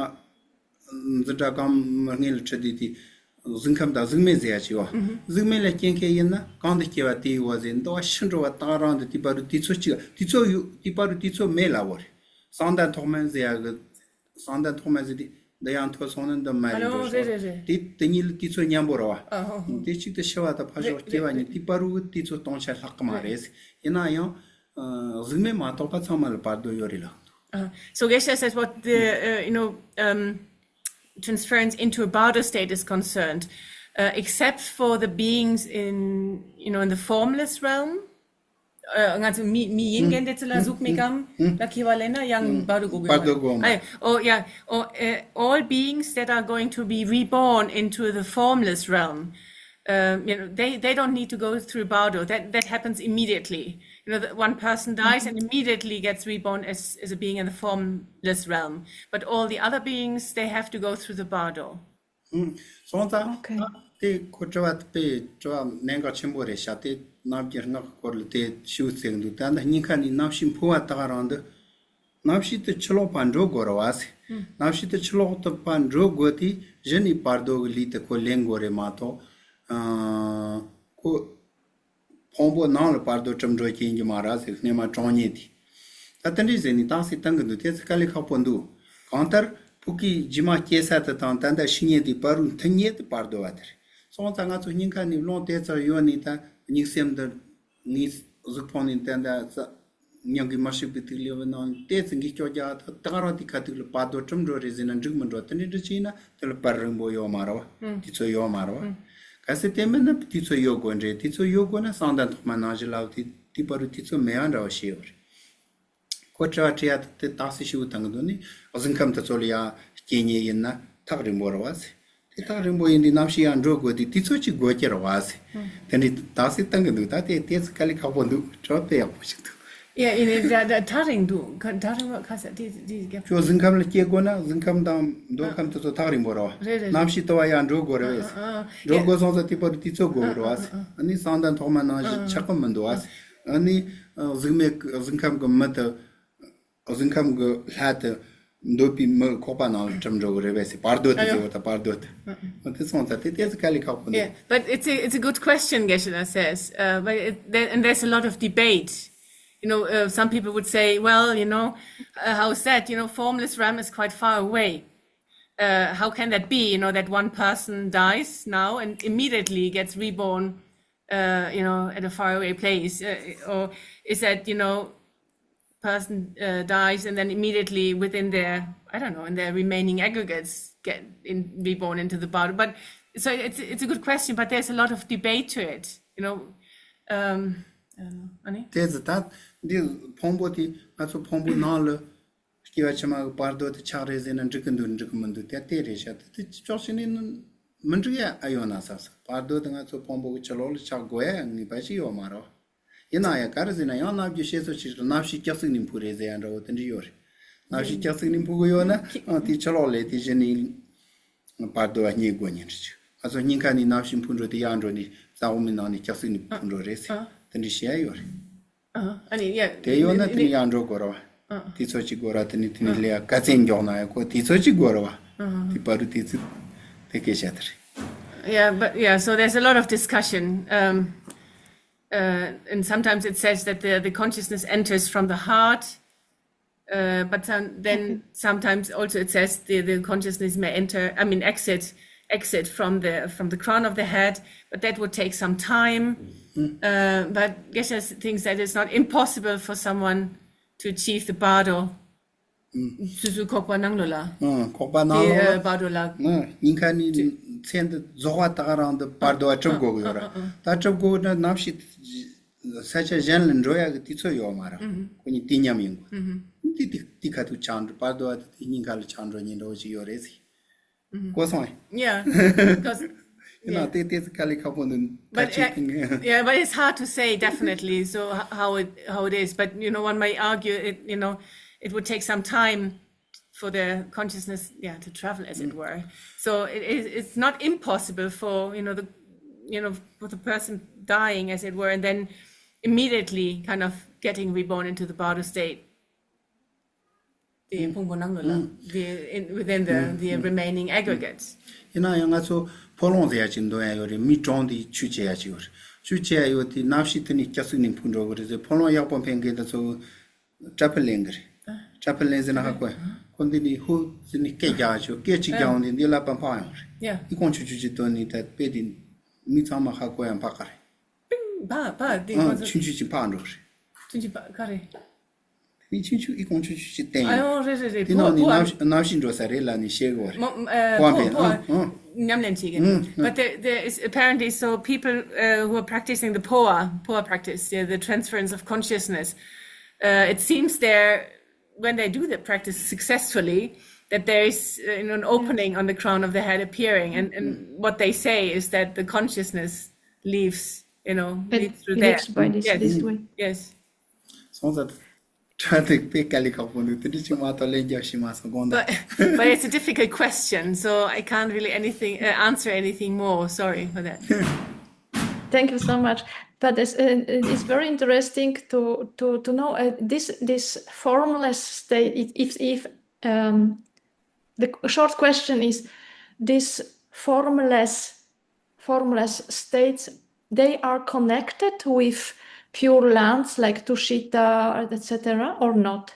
འཛིན་གྲྭ་གང་མ་སྔས་ལ་ཁྲིད་དུས་དེ་གཟུགས་ཁམས་དང་གཟུགས་མེད་ཟེར་ཡ་ཅིག་ཡོད། གཟུགས་མེད་ལ་སྐྱེ་མཁན་ཡིན་ན་གང་དུ་སྐྱེ་བ་དེའི་བ་ཟེར་འདི་བ་ཤི་འགྲོ་བ་ད་རང་དུ་དེ་བར་དུ་དུས་ཚོད་གཅིག་དུས་ཚོད་ཡོད་དེ་བར་དུ་དུས་ཚོད་མེད་ལ་བོར། གསང་བདག་ཐོགས་མེད་ཟེར་ཡ་གི་གསང་བདག་ཐོགས་མེད་ཟེར་དེ་འདི་ཡང་ཐོས་སོང་ན་འདི་མ་རེད་འགྲོ་ཤོག་རེད་རེད་རེད། དེ་དེ་གཉིས་ལ་དུས་ཚོད་མཉམ་པོ་རེད་བ། དེ་གཅིག་ཏུ་ཤི་བ་དང་ཕར་ཞོག་སྐྱེ་བ་གཉིས་དེ་བར་དུ་དུས་ཚོད་སྟོང་ཆ་ལྷག་གི་མ་རེད། ཡིན་ན་ཡང་གཟུགས་མེད་མ་གཏོགས་པ་ཚང་མ་ལ་བར་དོ་ཡོད་རེད་ལ། Uh, so Geshe says what the, uh, you know, um, transference into a bardo state is concerned, uh, except for the beings in, you know, in the formless realm. Uh, ང་ཚོ་མི་མི་ཡིན་མཁན་དེ་ཚོ་ལ་གཟུགས་མེད་ཀྱང་ལ་ཁྱེར་བ་ལེན་ན་ཡང་བར་དོ་དགོས་ཀྱི་བར་དོ་དགོས་མ་རེད། Oh yeah, oh, uh, all beings that are going to be reborn into the formless realm, um, you know, they, they don't need to go through bardo. That, that happens immediately. You know, the, one person dies and immediately gets reborn as, as a being in the formless realm. But all the other beings, they have to go through the bardo. སོང་ཙང་དེ་ཁོ་དྲི་བ་དཔེ་དྲི་བ་གནད་འགག་ཆེན་པོ་རེད་ཤག་དེ་རྣམ་རྒྱལ་སྔགས་ཀྱི་སྐོར་ལ་དེ་ཞུ་ཟེར་གི་འདུག་ད་ལྟ་སྙིང་ཁ་ནས་རྣམ་ཤེས་འཕོ་བ་དག་རང་དུ་རྣམ་ཤེས་དེ་ཕྱི་ལོགས་ཕར་འགྲོ་དགོས་རེད་བ་ཟེར། རྣམ་ཤེས་དེ་ཕྱི་ལོགས་དུ་ཕར་འགྲོ་དགོས་དེ་གཞི་ནས་བར་དོ་གི་ལུས་དེ་ཁོ་ལེན་དགོས་རེད་མ་གཏོགས། ཁོ་ཕུང་པོ་ནང་ལ་བར་དོ་གྲུབ་འགྲོ་སྐྱེ་རྒྱུ་མ་རེད་ཟེར། སྣོན་མ་གྲངས་སྙེད་དེ། ད་དེ་འདྲའི་ཟེར་ནས་རྟགས་གསལ་བཏང་གི་འདུག་དེ་ཚོ་དཀའ་ལས་ཁག་པོ་འདུག་གང་ལྟར་ཕུགས་ཀྱི་རྗེས་མ་སྐྱེ་ས་དེ་དང་ད་ལྟ་ཤི་ཉེན་དེ་བར་དུ་མཐུན་ཉེན་དེ་བར་དོ་བ་དེ་རེད། སོང་ཙང་ང་ཚོ་སྙིང་ཁ་ནས་རླུང་དེ་ཚོ་ཡོད་ནས་ད་སྙིགས་སེམས་འདི་ངའི་གཟུགས་ཕུང་ནས་ད་ད་ས་མྱང་གི་མ་ཤི་བའི་དུག་ལེ་བའི་ནང་ནས་དེ་ཚོ་འགུལ་སྐྱོད་རྒྱག་ད་ད་ག་རང་དེ་ཁ་ཐུག་ལ་བར་དོ་གྲུབ་འགྲོ་རེད་ཟེར་ན་འགྲིག་མི་འགྲོ། དེ་འདྲ་འདྲ་ཅིག་ཡིན་ན་དེ་ལ་བར་རིང་པོ་ཡོད་མ་རེད་བ། དུས་ཚོད་ཡོད་མ་རེད་བ། གལ་སྲིད་དེ་མིན་ན་དུས་ཚོད་ཡོད་དགོས་འདྲ། དུས་ཚོད་ཡོད་དགོས་ན་གསང་བདག་ཐོག་མ་ནང་བཞིན་ལབ་དེ་དེ་བར་དུ་དུས་ཚོད་མེད་ཡ་འདྲ་བ་ཞིག་ཡོད་རེད། ཁོ་དྲི་བ་དྲི་ཡ་དེ་རྟགས་གསལ་ཞིབ་བཏང་གི་འདུག་ནི་གཟུགས་ཁམས་དེ་ཚོ་ལ་ཡང་སྐྱེ་ཉེན་ཡིན་ན་ཐག་རིང་པོ་རེད་བ་ཟེར། དེ་ཐག་རིང་པོ་ཡིན་དུས་རྣམ་ཤེས་ཡང་འགྲོ་དགོས་དུས་དུས་ཚོད་ཅིག་དགོས་ཀྱི་རེད་བ་ཟེར། དེ་འདྲའི་རྟགས་གསལ་བཏང་གི་འདུག་ད་དེ་དེ་ཚོ་དཀའ་ལས་ཁག་པོ་འདུག་དྲི་བ་དཔེ་ཡག་པོ་ཞིག་འདུག་ཡ་ཡིན་ནའི་ད་ད་ཐག་རིང་འདུག་ཁ་ཐག་རིང་བ་ཁ་ས་དེ་དེ་རྒྱབ། ཁྱོད་གཟུགས་ཁམས་ལ་སྐྱེ་དགོས་ན་གཟུགས་ཁམས་དང་མདོ་ཁམས་དེ་ཚོ་ཐག་རིང་པོ་རེད་བ། རེད་རེད། རྣམ་ཤེས་དེ་བ་ཡང་འགྲོ་དགོས་རེད་བས། ཨ་ཨ་འགྲོ་དགོས་སོང་ཙང་དེ་བར་དུ་དུས་ཚོད་དགོས་ཀྱི་རེད་བ། ཨ་ནི་གསང་བདག་ཐོག་མ་ནང་བཞིན་ཆགས་ཀྱི་མི་འདུག་བ། ཨ་ནི་གཟུགས་མེད་གཟུགས་ཁམས་ཀྱི་མི་དེ། གཟུགས་ཁམས་ཀྱི་ལྷ་དེ་འདོད་པའི་མི་ཁོག་པ་ནང་ལ་གྲུབ་འགྲོ་གི་རེད་པས་ཟེར། བར་དོ་དེ་ཟེར་བ་དང་བར་དོ་དེ། ཨ་དེ་སོང་ཙང་དེ་ཏོག་ཙམ་དཀའ་ལས་ཁག་པོ་འདུག Yeah, but it's a, it's a good question, Geshe-la says. Uh, but it, there, and there's a lot of debate. You know, uh, some people would say, well, you know, uh, how is that? You know, formless realm is quite far away. Uh, how can that be? You know, that one person dies now and immediately gets reborn, uh, you know, at a faraway place? Uh, or is that, you know, person uh, dies and then immediately within their, I don't know, in their remaining aggregates get in, reborn into the body. But so it's it's a good question, but there's a lot of debate to it, you know. Um, I don't know. Ani? དེ་ཟེར་ད་འདི་ཕུང་པོ་དེ་ང་ཚོ་ཕུང་པོའི་ནང་ལ་སྐྱེ་བ་ཕྱི་མ་གི་བར་དོ་དེ་ཆགས་རེད་ཟེར་ན་འགྲིག་གི་འདུག་འགྲིག་གི་མི་འདུག་དེ་དེ་རེད་ཤག་དེ་དེ་ཅོག་ཞིག་ནས་མི་འགྲིག་ཡ་ཨ་ཡོད་ན་ཟེར་ཟེར། བར་དོ་དེ་ང་ཚོ་ཕུང་པོ་གི་ཕྱི་ལོགས་ལ་ཆགས་དགོས་ཡ་ངེས་པ་ཞིག་ཡོད་མ་རེད། ཡིན་ན་ཡང་ག་རེ་ཟེར་ན་ཡང་ནམ་རྒྱུན་བཤད་སྲོལ་ཞིག་རེད། གནམ་གཤིས་སྐྱག་ཟིག་ནས་འཕུར་རེད་ཟེར་ཡ་འདྲ་བོ་དེ་འདྲ་ཡོད་རེད། གནམ་གཤིས་སྐྱག་ཟིག་ནས་འཕུར་གི་ཡོད་ན་ཨ་དེ་ཕྱི་ལོགས་ལས་དེ་གཞི་ནས་བར་དོ་བ་རྙེད་དགོས་ཉིན་རེ་ཅིག་ང་ཚོ་སྙིང་ཁ་ནས་གནམ་གཤིས་འཕུར་འགྲོ་དེ་ཡར་འགྲོ་ནས་ས་འོག་མའི་ནང་ནས་སྐྱག་ཟིག་ནས་འཕུར་འགྲོ་རེད་ཟེར་དེ་འདྲ་བཤད་ཡ་ཡོད་རེད། ཨ་ནི་ཡ། དེ་ཡོད་ན་དེ་ནི་ཡར་འགྲོ་དགོས་རེད་བ། དེ་ཚོ་གཅིག་དགོས་རེད། དེ་ནི་དེ་ནི་ལས་ཀ་བཙན་མགྱོགས་ན་ཡ་ཁོ་དེ་ཚོ་གཅིག་དགོས་རེད་བ། དེ་བར་དུ་དེ་ཚོ་དེ་སྐད་བཤད་དེ་རེད། Yeah, but yeah, so there's a lot of discussion. Um, uh, and sometimes it says that the, the consciousness enters from the heart, uh, but some, then sometimes also it says the, the consciousness may enter, I mean, exit, exit from the from the crown of the head, but that would take some time. Uh, but Geshe thinks that it's not impossible for someone to achieve the bardo. སོ་སོའི་ཁོག་པ་ནང་ལོགས་ལ། ཨང་། ཁོག་པ་ནང་ལོགས་ལ། དེ་བར་དོ་ལ། ཨང་། སྙིང་ཁ་ནས་ཚེ་འདི་རྫོགས་པ་ད་ག་རང་འདི་བར་དོ་བ་གྲུབ་དགོས་ཀྱི་ཡོད་རེད། ད་གྲུབ་དགོས་ན་ནམ་ཞིག་ས་ཆ་གཞན་ལ་འགྲོ་ཡག་གི་དུས་ཚོད་ཡོད་མ་རེད། ཁོ་གཉིས་དུས་མཉམ་ཡིན་དགོས། འདི་དེ་དེ་ཁ་ཐུག་ཆགས་འགྲོ། བར་དོ་བ་དེ་དེ་སྙིང་ཁ་ལ་ཆགས་འགྲོ་ཉིན་འགྲོ་ཞིག་ཡོད་རེད་ཟེར། གོ་སོང་ངས། Yeah, because ཡིན་ན་དེ་དེ་དཀའ་ལས་ཁག་པོ་འདུག་ད་but ཅིག uh, yeah, but it's hard to say definitely. So h- how it how it is, but you know, one might argue it. You know, it would take some time for the consciousness, yeah, to travel, as it were. So it is it's not impossible for you know the you know for the person dying, as it were, and then immediately kind of getting reborn into the bardo state. དེ་ཕུང་པོ་ནང་ལ་ལ་the in within the the remaining aggregates. ཡིན་ན་ཡང་ང་ཚོ་ཕོ་ལོང་ཟེར་ཡ་ཅིག་འདོན་ཡ་ཡོད་རེད། མི་གྲོངས་དེ་ཆུ་ཆེ་ཡ་ཅིག་ཡོད་རེད། ཆུ་ཆེ་ཡ་ཡོད་དེ་ནམ་ཞིག་དེ་ནས་སྐྱ་སུག་ནས་འཕུར་འགྲོ་གི་རེད་ཟེར། ཕོ་ལོང་ཡག་པོ་འཕེན་མཁན་དེ་ཚོ་ཊྲ་ཕི་ལིན་གི་རེད། ཊྲ་ཕི་ལིན་ཟེར་ན་ཧ་གོ་ཡ། ཁོ་འདི་ནས་ཧུ་ཟེར་ནས་སྐད་རྒྱག་ཡ་ཆོ་སྐད་ཅིག་རྒྱག་འོང་དེ་འདི་ལ་པ་འཕག་ཡོང་རེད། Yeah. ཨི་ཁོང་ཆུ་ཆུ་ཅིག་འདོན་ནས་ད་དཔེ་དེ་མི་ཚང་མ་ཧ་གོ་ཡ་འཕག་ག་རེད། པིང་འཕག་འཕག་དེ་ཨང་ཁོ་ཚོ་ཆུང་ཆུང་ཅིག་འཕག་འགྲོ་རེད། ཆུང་ཆུང་འཕག་ག་རེད། དེ་ཆུང་ཆུང་ཨི་ཁོང་ཆུང་ཆུང་ཅིག་བསྟན་ཨ་ཡོང་། ཡོད་རེད་རེད་རེད། དེ་ཕོ་ནང་ནས་ཕོ་གནམ་གནམ་གཤིས་འགྲོ་ས་རེད་ལབ་ནས་བཤད་གི་བ་རེད། མོ་ཨ་ཕོ་ཕོ་ཕོ་ཨ་ཨང་ཨང་། མཉམ་ལེན་བྱེད་ཀྱི་ཨང་ཨང་། But there, there is apparently, so people uh, who are practicing the poa, poa practice, yeah, the transference of consciousness, uh, it seems there when they do the practice successfully, that there is uh, you know, an opening on the crown of the head appearing, and, and what they say is that the consciousness leaves, you know, It leaves through there. Leaves by this, yes, this way. Yes. སོང་ཙང་ད་དེ་དཔེ་དཀའ་ལས་ཁག་པོ་འདུག་དེ་འདྲ་ཅིག་མ་གཏོགས་ལན་རྒྱག་ཤེས་མ་སོང་དགོངས་དག But but it's a difficult question, so I can't really anything uh, answer anything more. Sorry for that. Thank you so much. But it's, uh, it's very interesting to to to know uh, this this formless state. If if um, the short question is, this formless formless states, they are connected with Pure Lands like Tushita, et cetera, or not?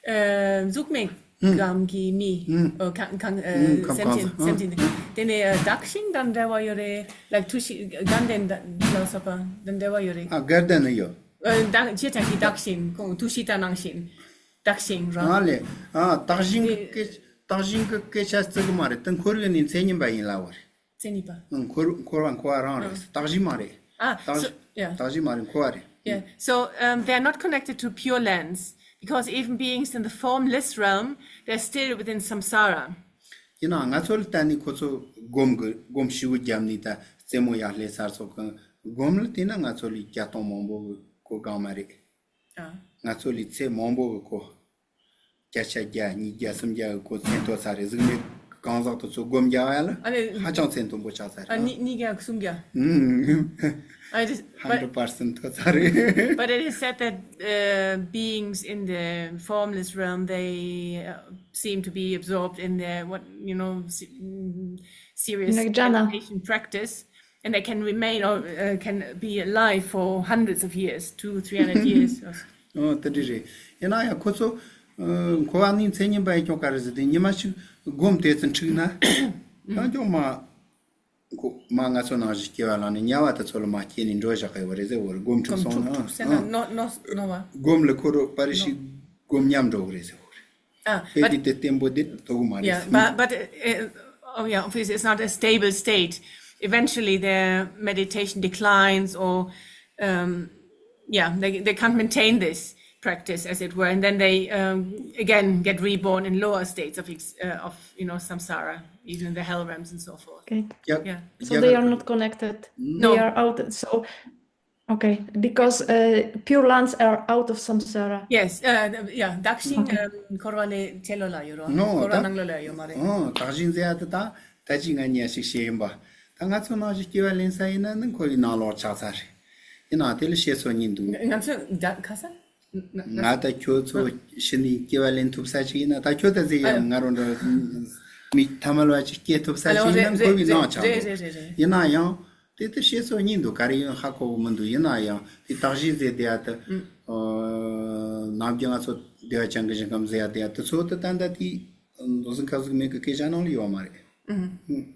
གཟུགས་མེད་ཁམས་ཀྱི་མི། ཨོ་ཁམས་ཁམས་ཨ་ཁམས་སེམས་ཅན་ཁམས་སེམས་ཅན་དེ་ནས་ཨ་བདག་ཞིང་དང་འབྲེལ་བ་ཡོད་རེད། ལགས་ཐུ་ཤི་དགའ་ལྡན་དང་ལ་སོགས་པ་དང་འབྲེལ་བ་ཡོད་རེད། ཨ་དགའ་ལྡན་ནི་ཡོད། ཨ་བདག་བྱེ་བྲག་གི་བདག་ཞིང་ཁོང་ཐུ་ཤི་ད་ནང་བཞིན་བདག་ཞིང་རང་། ཨ་ལས། ཨ་བདག་ཞིང་གི་དེ་སྐད་བདག་ཞིང་གི་སྐད་ཆ་བརྩི་གི་མ་རེད། དེ་འཁོར་བའི་ནི་མཚན་ཉིད་པ་ཡིན་ལབ་པ་རེད། མཚན་ཉིད་པ། ཨང་། འཁོར་འཁོར་བ་འཁོར་བ་རང་རེད། བདག་གཞི་མ་རེད། Ah, བདག so, yeah. བདག་གཞི་མ་རེད། འཁོར་བ་རེད། Yeah. So um, they are not connected to Pure Lands because even beings in the formless realm, they're still within samsara. ཡིན་ནའང་ང་ཚོ་ལ་ལྟ་ནས་ཁོ་ཚོ་སྒོམ་གི་སྒོམ་ཞིབ་བརྒྱབ་ནས་ད་རྩེད་མོ་ཡར་ལྷས་ཚར་སོགས་གི་སྒོམ་ལ་བལྟས་ན་ང་ཚོ་ལས་བརྒྱ་སྟོང་མང་པོ་གི་གོ་གང་མ་རེད། ཨ། ང་ཚོ་ལས་ཚེ་མང་པོ་གི་གོ། བརྒྱ་ཆ་བརྒྱ་ཉིས་བརྒྱ་སུམ་བརྒྱ་གི་གོ་ཚད་ཐོབ་ཚར་རེད། གཟུགས་མེད་ གང་ཟག་དེ་ཚོ་སྒོམ་རྒྱག་ཡ་ལ་ཨ་ནི་ཧ་ཅང་ཚད་མཐོན་པོ་ཆགས་ཚར་རེད། ཨ་ནི་ཉིས་བརྒྱ་སུམ་བརྒྱ། ཨུམ། I just, but, ཧན་ཌྲེཌ་པར་སེན་ཊི་ཐོབ་ཚར་རེད། But it is said that, uh, beings in the formless realm, they, uh, seem to be absorbed in their, what, you know, se- mm, serious like jhana meditation practice, and they can remain or, uh, can be alive for hundreds of years, two, three hundred years. Or- ཨོ་དེ་འདྲ་རེད། ཡིན་ན་ཡང་ཁོ་ཚོ་ཨ། འཁོར་བ་ནས་མཚན་ཉིད་པ་ཡི་ཁྱོང་ག་རེ་ཟེར་དེ་ཉི་མ་ཞིག་སྒོམ་དེ་ཚོ་འཁྲིག་ན་ཡང་ཀྱང་མ། ཁོ་མ་ང་ཚོ་ནང་བཞིན་སྐྱེ་བ་ལེན་ནས་དམྱལ་བ་དེ་ཚོ་ལ་མ་སྐྱེས་ནས་འགྲོ་བཞག་གི་ཡོད་རེད་ཟེར་བར་སྒོམ་ཁྲིག་སོང་ན་ཨ། སྒོམ་ལ་ཁོ་རོ་པ་རི་ཤི་སྒོམ་ཉམས་འགྲོ་གི་རེད་ཟེར་བར། Ah, དེ་but གི་དེ་བརྟན་པོ་དེ་ཐོག་མ་རེད། Yeah, but, but, uh, oh yeah, obviously it's not a stable state. Eventually their meditation declines or, um, yeah, they, they can't maintain this practice, as it were, and then they, um, again get reborn in lower states of, ex- uh, of, you know, samsara, even in the hell realms and so forth. Okay. Yeah. So they are not connected. No. They are out. So, okay, because uh, Pure Lands are out of samsara. Yes, uh, yeah, Dakshin, okay. Um, Korvale Chelo la yoro. No, Korva Nanglo la yomare. ཨོ། བདག་གཞན་ཟེར་ཡ་དེ་ད་ད་ཅི་ང་ཉལ་ཞིག་བྱས་ཡིན་པ། ད་ང་ཚོ་ནང་བཞིན་སྐྱེ་བ་ལེན་ས་ཡིན་ན་ནི་ཁོ་ཡི་ནང་ལོགས་ཆགས་ཚར་རེད། ཡིན་ནའང་དེ་ལ་བཤད་སྲོལ་གཉིས་འདུག་ང་ཚོ་ད་ཁ་ས། ང་ད་ཁྱོད་ཚོ་ཤི་ནས་སྐྱེ་བ་ལེན་ཐུབ་ས་ཅིག་ཡིན་ན་ད་ཁྱོད་ད་ཟེར་ཡ་ང་རང་འདྲ་མི་ཐ་མལ་བ་ཅིག་སྐྱེ་ཐུབ་ས་ཅིག་ཡིན་ན་ཁོ་གི་ནང་ཆགས་འདུག་ཡིན་ན་ཡང་དེ་ལྟར་བཤད་སྲོལ་གཉིས་འདུག་ག་རེ་ཡིན་ཧ་གོ་གི་མི་འདུག་ཡིན་ན་ཡང་དེ་བདག་གཞན་ཟེར་དེ་ཡ་ད་ནམ་རྒྱུན་ང་ཚོ་བདེ་བ་ཅན་གྱི་ཞིང་ཁམས་ཟེར་ཡ་དེ་ཡ་དེ་ཚོ་དེ་ད་ལྟ་དེ་མདོ་སྲིན་ཁ་ཟིག་མེད་གི་སྐད་ཆ་ནང་ལ་ཡོད་མ་རེད།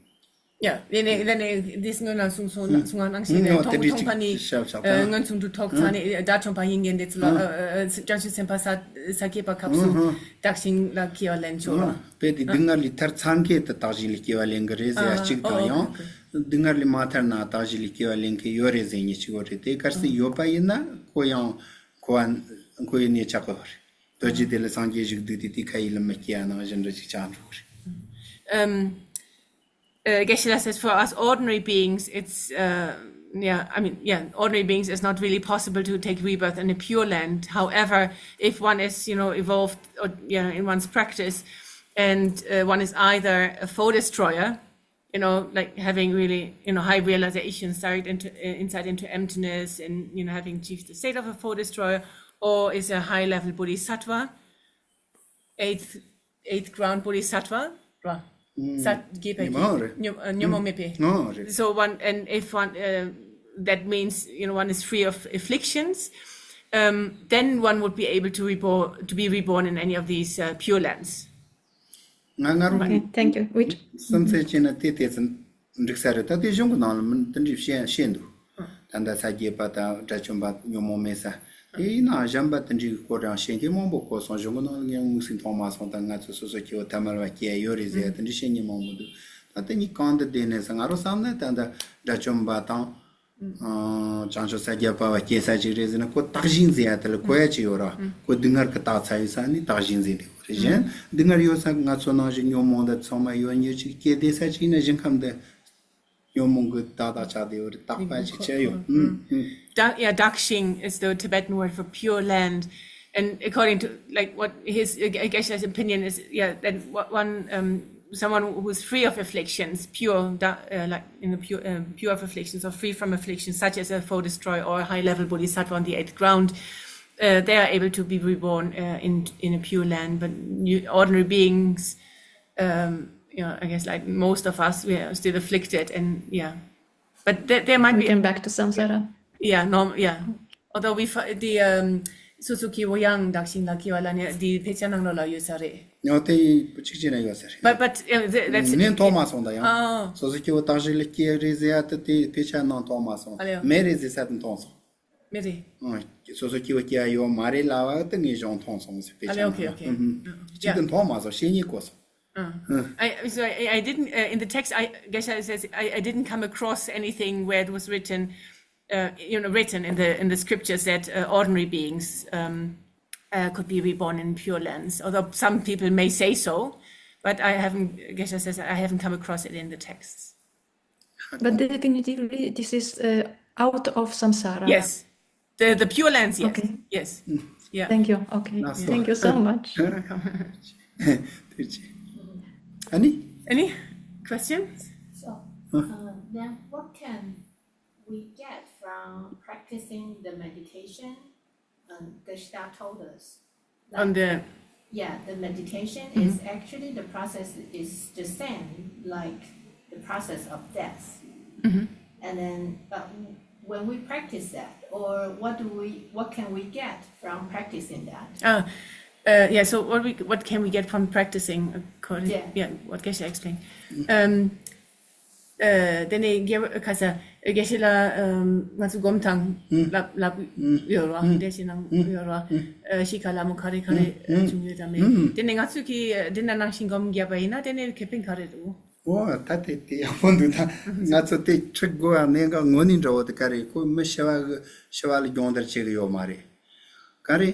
Yeah, then, then this ངོས་ནས་གསུང་སོང་ན་གསུང་ང་ནང་བཞིན་ནས་མཐོང་མཐོང་པ་ནི་ཞབས་ཞབས་ཨ། མངོན་སུམ་དུ་ཐོག་ཚ་ནས་དགྲ་བཅོམ་པ་ཡིན་མཁན་དེ་ཚོ་ལ་ཨ། ཨ། ཨ། བྱང་ཆུབ་སེམས་དཔའ་ས་ས་སྐྱེས་པ་ཁབ་སུ་ཨ། བདག་གཞན་ལ་སྐྱེ་བ་ལེན་ཆོག་ལ། དཔེ་དེ་སྡུག་བསྔལ་ལས་ཐར་ཚར་མཁན་དེ་བདག་གཞན་ལ་སྐྱེ་བ་ལེན་གི་རེད་ཟེར་ཡ་གཅིག་དང་ཡང་སྡུག་བསྔལ་ལས་མ་ཐར་ན་བདག་གཞན་ལ་སྐྱེ་བ་ལེན་མཁན་ཡོད་རེད་ཟེར་མཁན་གཅིག་ཡོད་རེད། དེ་གལ་སྲིད་ཡོད་པ་ཡིན་ན་ཁོ་ཡང་ཁོ་བ་ཁོ་ཡི་གནས་ཆགས་གི་ཡོད་རེད། རྡོ་རྗེ་གདན་ལ་སངས་རྒྱས་བཞུགས་དུས་དེ་དེ་ཁ་ཡིད་ལ་མི་སྐྱེ་ཡ་ནང་བཞིན་འདྲ་ཅིག་ཆགས་འགྲོ་གི་རེད། Um, Uh, Geshe-la says, for us ordinary beings, it's, uh, yeah, I mean, yeah, ordinary beings, it's not really possible to take rebirth in a pure land. However, if one is, you know, evolved, or, yeah, in one's practice, and uh, one is either a foe destroyer, you know, like having really, you know, high realizations, direct into, uh, insight into emptiness, and, you know, having achieved the state of a foe destroyer, or is a high level bodhisattva, eighth eighth ground bodhisattva, ར། སངས་རྒྱས་པའི་ཉོན་མོངས་རེད། ཉོན་ཉོན་མོངས་མེད་པའི། ཨོ་རེད། So one, and if one, uh, that means, you know, one is free of afflictions, um, then one would be able to reborn, to be reborn in any of these uh, pure lands. ང་ང་རང་། Okay, thank you. Which? བསམ་ཚུལ་བྱས་ན་དེ་དེ་ཚོ་འགྲིག་ས་རེད། ད་དེ་གཞུང་གི་ནང་ལ་མི་འདི་འདྲའི་བཤད་བཤད་འདུག་ད་ལྟ་སངས་རྒྱས་པ་དང་དགྲ་བཅོམ་པ་ཉོན་མོངས་མེད་ས། དེ་ཡིན་ནའང་གཞན་པ་དེ་འདྲའི་སྐོར་ཡང་བཤད་མཁན་མང་པོ་གོ་སོང་། གཞུང་གི་ནང་ལ་ངས་དམིགས་བསལ་མཐོང་མ་སོང་། ད་ང་ཚོ་སོ་སོ་སྐྱེ་བོ་ཐ་མལ་བ་སྐྱེ་ཡ་ཡོད་རེད་ཟེར་ཡ་དེ་འདྲ་བཤད་མཁན་མང་པོ་འདུག་ད་དེ་གཉིས་གང་དུ་བསྡད་ནས་ཟེར། ང་རང་བསམ་ན་ད་ལྟ་དགྲ་བཅོམ་པ་དང་། ཨ། བྱང་ཆུབ་སེམས་དཔའ་བ་སྐྱེ་ས་ཅིག་རེད་ཟེར་ན་ཁོ་བདག་གཞན་ཟེར་ཡ་དེ་ལ་གོ་ཡ་ཅིག་ཡོད་ར། ཁོ་སྡུག་བསྔལ་གི་རྟགས་ཚ་ཡོད་ས་ནི་བདག་གཞན་ཟེར་དེ་ཡོད་རེད། གཞན་སྡུག་བསྔལ་ཡོད་ས་ང་ཚོ་ནང་བཞིན་ཉོན་མོངས་དང་ཚང་མ་ཡོད་མཁན་ཅིག་སྐྱེ་བསྡད་ས་ཅིག་ཡིན་ན་ཞིང་ཁམས་འདི་ཉོན་མོངས་ཀྱི་རྟགས་དང་ཆགས་བསྡད་ཡོད་རེད། རྟག་པ་ཅིག་ཆགས་ཡོད། ཨུམ། ཨུམ། Da- yeah, Dakshing is the Tibetan word for pure land. And according to, like, what his, uh, Geshe-la's opinion is, yeah, that what one, um, someone who's free of afflictions, pure, da- uh, like, in the pure, um, pure of afflictions or free from afflictions, such as a foe destroyer or a high level bodhisattva on the eighth ground, uh, they are able to be reborn uh, in in a pure land. But you, ordinary beings, um, you know, I guess like most of us, we are still afflicted, and yeah, but there, there might be. We came back to samsara. Yeah, norm, yeah. Although we, fi- the, um, Suzuki Woyang Dakshin la kiwa la ne, the pecha nang lo la yosare. ཉོ་དེ་ཡིན་པ་གཅིག་བྱས་ན་ཡོད་ས་རེད། But, but uh, th- that's ངས་མཐོང་མ་སོང་། ད་ཡང་ཨ། སོ་སོ་སྐྱེ་བོ་བདག་གཞན་ལ་སྐྱེ་རེད་ཟེར་ཡ་དེ་དེ་དཔེ་ཆ་ནང་མཐོང་མ་སོང་། ཨ་ལེ། མེད་རེད་ཟེར་ས་དེ་མཐོང་སོང་། མེད་རེད། ཨ། སོ་སོ་སྐྱེ་བོ་སྐྱེ་ཡ་ཡོད་མ་རེད་ལབ་པ་དེ་ངས་གཞུང་མཐོང་སོང་ཟེར། དཔེ་ཆ་ཨ་ལེ། ནང་། Okay, okay. ཨུ་ཧུ། གཅིག་དེ་མཐོང་མ་སོང་། བཤད་ཉེས་གོ་སོང་། Uh, I, so I, I didn't, uh, in the text, I guess I says, I, I didn't come across anything where it was written, uh, you know, written in the, in the scriptures that uh, ordinary beings um, uh, could be reborn in Pure Lands. Although some people may say so, but I haven't, Geshe says, I haven't come across it in the texts. But definitively, this is uh, out of samsara. Yes. The, the Pure Lands, yes. Okay. Yes. Yeah. Thank you. Okay. Thank you so much. Welcome. ཨ་ནི། Any questions? So, uh, then what can we get from practicing the meditation? Um, Geshe-la told us. On the Yeah, the meditation is actually the process is the same like the process of death. And then, but when we practice that, or what do we, what can we get from practicing that? Uh, uh, yeah, so what we what can we get from practicing according Yeah. yeah, what Geshe explained. Um uh དེ་ནས་དགེ་བ་ཁ་ས་དགེ་བཤེས་ལ་um ང་ཚོ་སྒོམ་ཐང་ལབ་ལབ་ཡོད་ར་འགྲེལ་བཤད་གནང་ཡོད་ར། ཤི་ཁ་ལ་མོ་ག་རེ་ག་རེ་བྱུང་ཡོད་དམ་མེད། དེ་ནས་ང་ཚོ་གིས་འདི་ན་ནང་བཞིན་སྒོམ་བརྒྱབ་པ་ཡིན་ན་དེ་ནས་ཁེ་ཕན་ག་རེ་འདུག་ཨོ་ད་དེ་དེ་ཡག་པོ་འདུག་ད་ང་ཚོ་དེ་ཁྲིད་དགོས་ཡ་གནད་འགག་དངོས་གནས་འདྲ་བོ་དེ་ག་རེ་ཁོ་མི་ཤི་བ་གི་ཤི་བ་ལ་སྦྱོང་བརྡར་བྱེད་གི་ཡོད་མ་རེད། ག་རེ་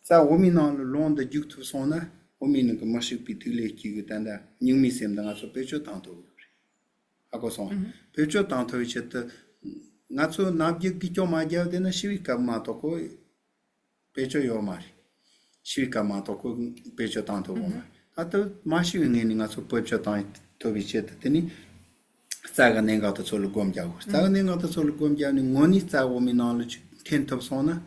རྩ་འོ་མའི་ནང་ལ་ལོངས་འདི་རྒྱུག་ཐུབ་སོང་ན་འོ་མའི་ནང་གི་མི་ཤིགས་པའི་ཐིག་ལེ་གཅིག་གི་ད་ལྟ་སྙིགས་མའི་སེམས་འདི་ང་ཚོ་བེད་སྤྱོད་བཏང་ཐུབ་ཡོད་རེད། ཧ་གོ་སོང་། བེད་སྤྱོད་བཏང་ཐུབ་པའི་ཆེད་དུ་ང་ཚོ་ནམ་རྒྱུན་གི་སྐྱོ་མ་རྒྱབ་བསྡད་ན་ཤི་བའི་སྐབས་མ་གཏོགས་ཁོ་བེད་སྤྱོད་ཡོད་མ་རེད། ཤི་བའི་སྐབས་མ་གཏོགས་ཁོ་བེད་སྤྱོད་བཏང་ཐུབ་ཡོད་མ་རེད། ད་ལྟ་མ་ཤི་བའི་སྔོན་ནས་ང་ཚོ་བེད་སྤྱོད་བཏང་ཐུབ་པའི་ཆེད་དུ་དེ་ནི་རྩ་གི་གནད་འགག་དེ་ཚོ་ལ་སྒོམ་རྒྱག་དགོས། རྩ་གི་གནད་འགག་དེ་ཚོ་ལ་སྒོམ་རྒྱག་ནས་དངོས་གནས་རྩ་འོ་མའི་ནང་ལ་ཅིག་འཐེན་ཐུབ་སོང་ན་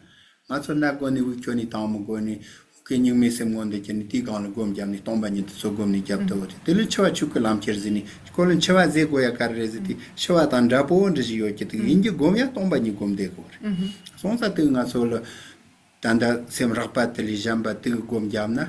ང་ཚོ་སྣ་སྒོ་ནས་དབུགས་ཁྱོན་ནས་བཏང་མི་དགོས་ནས་དབུགས་ཀྱི་སྙིགས་མའི་སེམས་མངོན་དུ་གྱུར་ནས་དེའི་སྒང་ལ་སྒོམ་བརྒྱབ་ནས་སྟོང་པ་ཉིད་དུ་ཚུར་སྒོམ་ནས་བརྒྱབ་ཐུབ་པ་རེད། དེ་ལས་འཆི་བ་ཆོས་སྐུའི་ལམ་ཁྱེར་ཟེར་ནས་ཁོ་ལ་འཆི་བ་ཟེར་དགོས་ཡ་ག་རེ་རེད་ཟེར་དུས་འཆི་བ་དང་འདྲ་པོ་འདྲ་ཞིག་ཡོད་ཀྱི་འདུག་ཡིན་གྱི་སྒོམ་ཡ་སྟོང་པ་ཉིད་སྒོམ་བསྡད་དགོས་རེད། སོང་ཙང་དེ་ང་ཚོ་ལ་ད་ལྟ་སེམས་རགས་པ་དེ་ལས་གཞན་པ་དེ་གི་སྒོམ་བརྒྱབ་ན་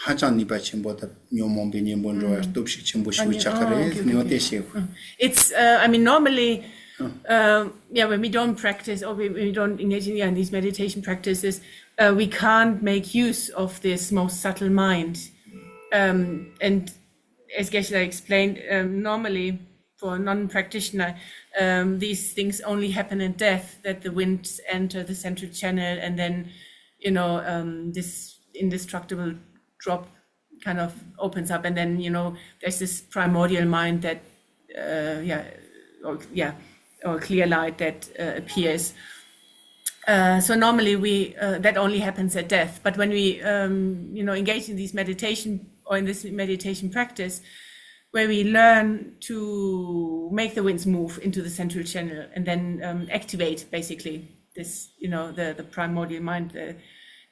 ཧ་ཅང་ནུས་པ་ཆེན་པོ་དང་ཉོན་མོངས་པའི་གཉེན་པོ་འགྲོ་བར་སྟོབས་ཤུགས་ཆེན་པོ་ཞིག་ཆགས་ཀྱི་རེད་ཟེར་ནས་འོ་དེ་བཤད་དགོས། It's, uh, I mean, normally, um, yeah, when we don't practice or we, we don't engage in, yeah, in these meditation practices, uh, we can't make use of this most subtle mind. Um, and as Geshe-la explained, um, normally for a non-practitioner, um, these things only happen in death, that the winds enter the central channel and then, you know, um, this indestructible drop kind of opens up, and then, you know, there's this primordial mind that, uh, yeah, or, yeah, or clear light that uh, appears. Uh, so normally we uh, that only happens at death. But when we, um, you know, engage in these meditation or in this meditation practice, where we learn to make the winds move into the central channel and then um, activate basically this, you know, the, the primordial mind, the,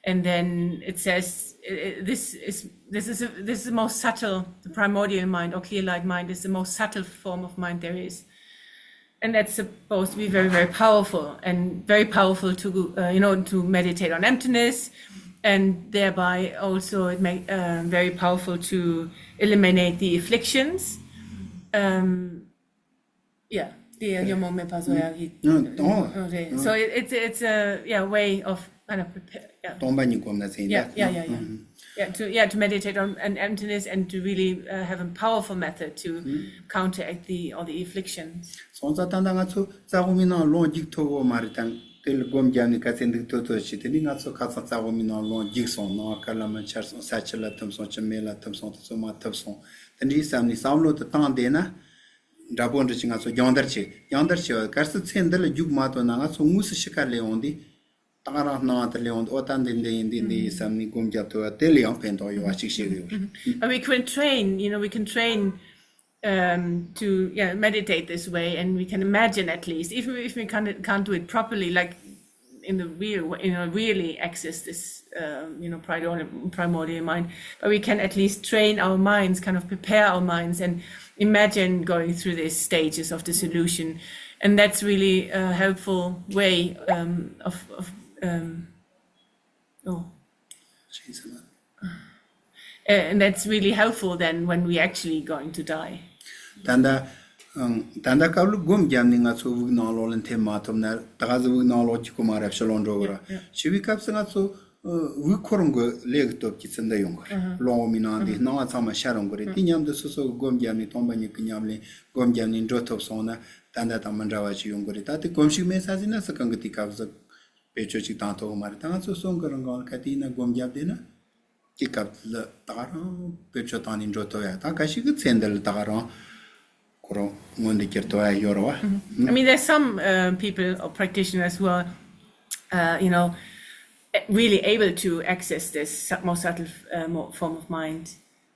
and then it says uh, this is this is a, this is the most subtle. The primordial mind or clear light mind is the most subtle form of mind there is, and that's supposed to be very, very powerful and very powerful to uh, you know, to meditate on emptiness, and thereby also it may uh, very powerful to eliminate the afflictions. Um, yeah, the ཉོན་མོངས་མེད་པ་བཟོ་ཡག་གི་ཨང་། དང་། རེད། So it, it's it's a, yeah, way of kind of prepare, yeah. སྟོང་པ་ཉིད་སྒོམ་ན་ཟེར་ཡིན་Yeah, ད། yeah, yeah, yeah. Yeah, to yeah, to meditate on an emptiness and to really uh, have a powerful method to counter the all the afflictions. སོང་ཙང་ད་ལྟ་ང་ཚོ་རྩ་འོ་མའི་ནང་ལོངས་རྒྱུག་ཐུབ་ཡོད་མ་རེད་དང་དེ་ལ་སྒོམ་བརྒྱབ་ནས་ག་ཚད་འདུག་ཐུབ་ཐུབ་བྱས་དེ་ནི་ང་ཚོ་ཁ་སང་རྩ་འོ་མའི་ནང་ལོངས་རྒྱུག་སོང་། ནང་དཀར་ལམ་མ་འཆར་སོང་། ས་ཆུ་ལ་ཐིམ་སོང་། བྱེ་མེད་ལ་ཐིམ་སོང་། དེ་ཚོ་མར་ཐིབས་སོང་། དེ་འདྲའི་བསམ་ནས་བསམ་བློ་དེ་བཏང་བསྡད་ན་འདྲ་པོ་འདྲ་ཅིག་ང་ཚོ་སྦྱོང་བརྡར་བྱེད། སྦྱོང་བརྡར་བྱེད་པ་གལ་སྲིད་ཚེ་འདི་ལ་རྒྱུག་མ་ཐུབ་ན་ང་ཚོ་དངོས་སུ་ཤི་ཁར་སླེབས་ཡོང་དུས། ད་ག་རང་སྣང་བ་དེ་ལེན་འོང་དུས་ཨོ་ད་འདི་འདི་ཡིན་འདི་འདི་ཡིན་བསམ་ནས་སྒོམ་རྒྱབ་ཐུབ་པ་དེ་ལ་ཡང་ཕན་ཐོགས་ཡོད་པ་ཅིག་བཤད་གི་ཡོད་རེད། But we can train, you know, we can train um, to, yeah, meditate this way, and we can imagine at least, even if we can't, can't do it properly, like in the real, you know, really access this, um, you know, primordial, primordial mind, but we can at least train our minds, kind of prepare our minds, and imagine going through these stages of dissolution, and that's really a helpful way um, of, of um, oh, and that's really helpful then when we actually going to die. ད་ལྟ་ད་ལྟ་སྐབས་ལ་སྒོམ་བརྒྱབ་ནས་ང་ཚོ་དབུགས་ནང་ལོགས་ལ་འཐེན་མ་ཐུབ་ན་ད་ག་ཟེ་དབུགས་ནང་ལོགས་ཀྱི་གོ་མ་རབ་ཤི་ལོང་འགྲོ་གི་ར། ཤི་བའི་སྐབས་སུ་ང་ཚོ་དབུགས་ཁོ་རང་གི་ལས་ཀྱི་སྟོབས་ཀྱིས་ཚུར་འདི་ཡོང་གི་རེད། ལོང་འོ་མའི་ནང་འདི་སྣང་བ་ཚང་མ་ཤར་ཡོང་གི་རེད། དེ་མཉམ་དུ་སོ་སོ་གི་སྒོམ་བརྒྱབ་ནས་སྟོང་པ་ཉིད་ཀྱི་ཉམས་ལེན་སྒོམ་བརྒྱབ་ནས་འགྲོ་ཐུབ་སོང་ན་ད་ལྟ་དང་མི་འདྲ་བ་ཞིག་ཡོང་གི་རེད། ད་དེ་གོམས་གཤིས་མེད་ས་ཟིན་ན་སུ་གང་གི་དེ་སྐབས་སུ་བེད་སྤྱོད་ཅིག་བཏང་ཐུབ་གི་མ་རེད། ད་ང་ཚོ་གསུང་གི་རང་གང་ལ་ག་དེ་ཡིན་ན་སྒོམ་བརྒྱབ་བསྡད་ན་དེ་སྐབས་ལ་ད་ག་རང་བེད་སྤྱོད་བཏང་ནས་འགྲོ་ཐུབ་ཡ། ད་ག་ཞིག་གི་ཚེ་འདི་ལ་ད་ག་རང་ཁོ་རང་མངོན་དུ་གྱུར་ཐུབ་ཡ་ཡོད་རེད་བ། I mean, there's some uh, people or practitioners who are, uh, you know, really able to access this sub- more subtle uh, more form of mind.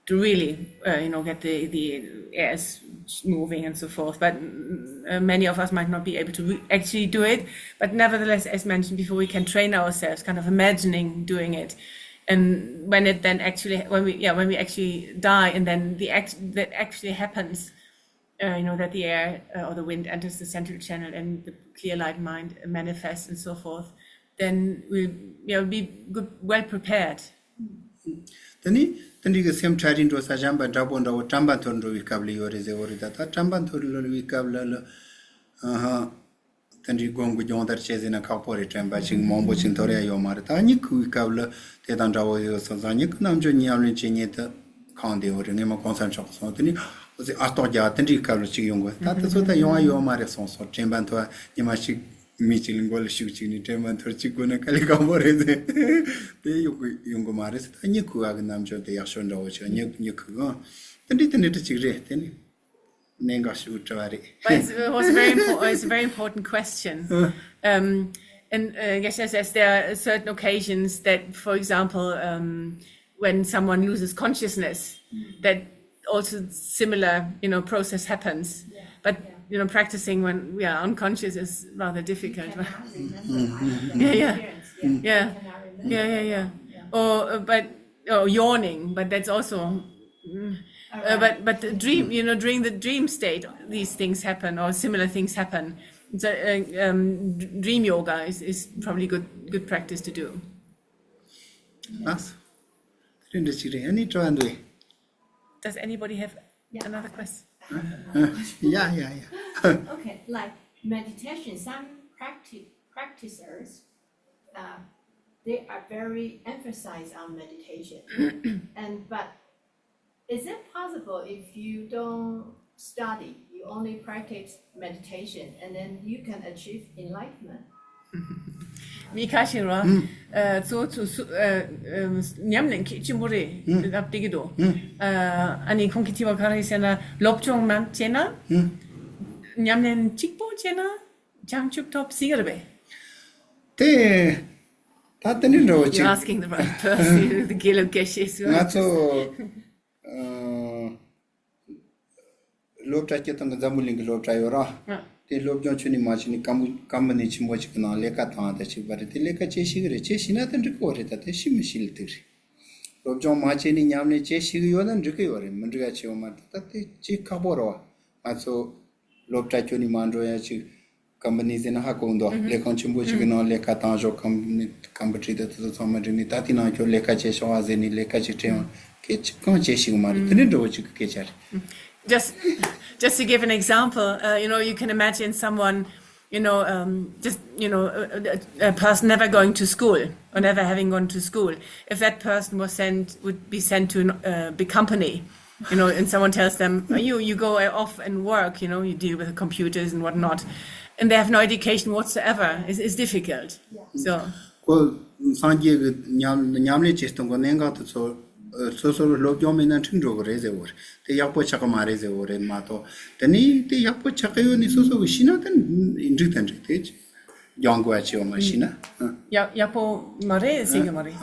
to really, uh, you know, get the, the ears moving and so forth. But mm, uh, many of us might not be able to re- actually do it. But nevertheless, as mentioned before, we can train ourselves, kind of imagining doing it. And when it then actually, when we, yeah, when we actually die, and then the act that actually happens, uh, you know, that the air uh, or the wind enters the central channel and the clear light mind manifests and so forth, then we'll, yeah, we'll be good, well prepared. དེ་ནི་དེ་འདྲའི་གི་སེམས་ཁྲལ་རིགས་འགྲོ་ས་གཞན་པ་འདྲ་པོ་འདྲ་བོ་དྲན་པ་འཐོར་འགྲོ་བའི་སྐབས་ལ་ཡོད་རེད་ཟེར་བ་རེད། ད་ད་དྲན་པ་འཐོར་ལོ་བའི་སྐབས་ལ་ལ་ཨ་ཧ་དེ་འདྲའི་སྒོམ་གི་སྦྱོང་བརྡར་བྱེད་ཟེར་ན་ཁག་པོ་རེད། དྲན་པ་ཅིག་མང་པོ་ཅིག་འཐོར་ཡ་ཡོད་མ་རེད། ད་མྱི་ཁུག་གི་སྐབས་ལ་དེ་དང་འདྲ་བོ་ཡོད་སོང་ཙང་མྱི་ཁུག་རྣམ་དཔྱོད་ཉམས་ལེན་བྱེད་མཁན་དེ་གང་བདེ་བོ་རེད། ངས་མ་གོང་ས་མཆོག་གི་སོང་དེ་ནི་འོ་ཟི་ཨ་སྟོག་རྒྱག་དེ་འདྲའི་སྐབས་ལ་ཅིག་ཡོང་དགོས། ད་དེ་ཚོ་ད་ཡོང་བ་ཡོད་མ་རེད་སོང་སོང་། དྲན་པ་འཐོར་ཉི་མ་ཞིག་མི་གཅིག་ལ་མགོ་ལ་ཤུགས་གཅིག་ནས་དྲན་པ་འཐོར་གཅིག་དགོས་ན་དཀའ་ལས་ཁག་པོ་རེད་ཟེར། དེ་ཡོང་གི་ཡོང་གི་མ་རེད་ཟེར། ད་མྱི་ཁུག་ག་གི་རྣམ་དཔྱོད་དེ་ཡག་ཤོས་འདྲ་བོ་ཆགས། མྱི་མྱི་ཁུག་གང་དེ་འདྲའི་དེ་འདྲའི་དེ་གཅིག་རེད། དེ་ནི་གནད་འགག་ཞིག་འདྲ་བ་རེད། But it's, it was a very important, it's a very important question. Um, and uh, yes, yes, yes, there are certain occasions that, for example, um, when someone loses consciousness, that also similar, you know, process happens. But you know, practicing when we are unconscious is rather difficult. Yeah, yeah, yeah, yeah, yeah, yeah. Or uh, but or yawning, but that's also. Mm. Uh, but but the dream, you know, during the dream state, these things happen or similar things happen. So uh, um, d- dream yoga is, is probably good good practice to do. ཨ་དེ་འདྲ་ཅིག་རེད། ཨ་ནི་དྲི་བ་འདུག Does anybody have another question? ཡ་ཡ་ཡ། Okay, like meditation, some practi- practitioners, uh, they are very emphasized on meditation. And but is it possible if you don't study, you only practice meditation, and then you can achieve enlightenment? མི་ཁ་ཤས་ར་གཙོ་བོ་ཚོ་ཉམས་ལེན་གལ་ཆེན་པོ་རེད་ལབ་བསྡད་ཀྱི་འདུག་ཨ་ནི་ཁོང་གི་དྲི་བ་ག་རེ་ཟེར་ན། སློབ་སྦྱོང་མ་བྱས་ན་ཉམས་ལེན་གཅིག་པོ་བྱས་ན་བྱང་ཆུབ་ཐོབ་སྲིད་ཀྱི་རེད་པས། དེ་ད་དེ་འདྲ་འདྲ་བོ་ཅིག You're asking the right person. དགེ་ལུགས་སྐད་ཆ་ཞིག་ང་ཚོ་སློབ་གྲྭ་སྤྱི་བཏང་གི་འཛམ་བུ་གླིང་གི་སློབ་གྲྭ་ཡོད་ར། དེ་སློབ་སྦྱོང་ཆུ་ནས་མ་བྱས་ནས་ཀམ་པུ་ཀམ་པ་ནི་ཆེན་པོ་ཞིག་གི་ནང་ལས་ཀ་བཏང་ད་ཅིག་པ་རེད། དེ་ལས་ཀ་བྱེད་ཤེས་ཀྱི་རེད། བྱེད་ཤེས་ན་ད་འགྲིག་གི་རེད། ད་དེ་ཤེས་མི་ཤེས་ལ་ཐུག་རེད། སློབ་སྦྱོང་མ་བྱས་ནས་ཉམས་ལེན་བྱེད་ཤེས་ཀྱི་ཡོད་ན་འགྲིག་གི་ཡོད་རེད། མི་འགྲིག་ཡ་ཆེ་བ་མ་རེད། ད་དེ་ཅིག་ཁག་པོ་རེད་བ། ང་ཚོ་སློབ་གྲྭ་ཁྱོན་ནས་མ་འགྲོ་ཡ་ཅིག་ཀམ་པ་ནི་ཟེར་ན་ཧ་གོ་འདུག་ལས་ཁང་ཆེན་པོ་ཞིག་གི་ནང་ལས་ཀ་བཏང་ཞོག་ཀམ་པ་ནི་ཀམ་པ་ཊི་དེ་ཚོ་ཚང་མ་འགྲིག་ནི་ད་དེ་ནང་ཁྱོད་ལས་ཀ་བྱེད་ཤོག་ཨ་ཟེར་ནི་ལས་ཀ་ཅིག་སྤྲད་ཡོང་། སྐད་ཅིག་གང་བྱེད་ཤེས་ཀྱི་མ་རེད། དེ་འདྲ་འདྲ་བོ་ཅིག་གི་སྐད་ཆ་རེད། Just, just to give an example, uh, you know, you can imagine someone, you know, um, just, you know, a, a, a person never going to school or never having gone to school. If that person was sent, would be sent to an, uh, big company, you know, and someone tells them, "Oh, you, you go off and work, you know, you deal with the computers and whatnot," and they have no education whatsoever, it's, it's difficult. So, ཁོ་སངས་རྒྱས་ཀྱི་ཉམས་ཉམས་ལེན་བྱེད་སྟངས་ཀྱི་གནད་འགག་དེ་ཚོ་སོ་སོར་སློབ་སྦྱོང་མེད་ན་འགྲིག་འགྲོ་གི་རེད་ཟེར་བ་རེད། དེ་ཡག་པོ་ཆགས་ཀྱི་མ་རེད་ཟེར་བ་རེད་མ་གཏོགས། དེ་ནི་དེ་ཡག་པོ་ཆགས་ཀྱི་ཡོད་ནི་སོ་སོ་གི་ཤེས་ན་དེ་འགྲིག་དང་འགྲིག་དེ་སྦྱང་དགོས་ཡ་ཆེ་བ་མ་ཤེས་ན། ཡག་ཡག་པོ་མ་རེད་ཟེར་གི་མ་རེད།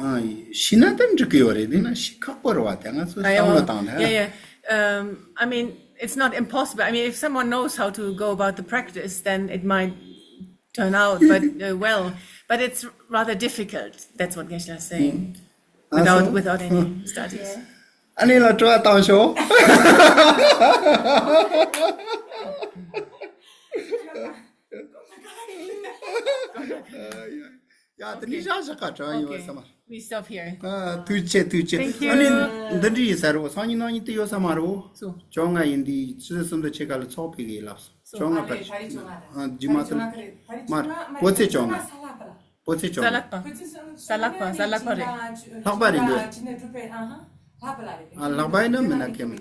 ཤེས་ན་དེ་འགྲིག་གི་ཡོད་རེད། དེ་ན་ཤེས་ཁག་པོ་རེད་བ། དེ་ང་ཚོ་བསམ་བློ་བཏང་ན། Yeah, yeah. Um, I mean, it's not impossible. I mean, if someone knows how to go about the practice, then it might turn out but uh, well, but it's rather difficult. That's what Geshe-la is saying. Without without any studies. ཨ་ནི་ལ་དྲི་བ་བཏང་ཤོག་ཡ་དེ་ནི་ཞག་ཞག་ག་དྲི་བ་ཡོད་ས་མ། We stop here. ཐུགས་རྗེ་ཆེ། ཐུགས་རྗེ་ཆེ། ཨ་ནི་འདི་འདྲ་ཡིན་ས་རེད་བ། སང་ཉིན་གནངས་ཉིན་དེ་ཡོད་ས་མ་རེད་བ། བཅོ་ལྔ་ཡིན་དུས་ཆུ་ཚོད་གསུམ་དང་ཕྱེད་ཀ་ལ་ཚོགས་ཕེབས་ཀྱི་ཡིན་ལབ་སོང་། བཅོ་ལྔ་ཕར་རྗེས་མ་དེ་མར་བོད་ཚེས་བཅོ་ལྔ། བོད་ཚེས་བཅོ་ལྔ། གཟའ་ལྷག་པ། གཟའ་ལྷག་པ་རེད། ལྷག་པ་རེད་འདུག་ཨ་ལྷག་པ་ཡིན་ན་མིན་ན་གལ་མི།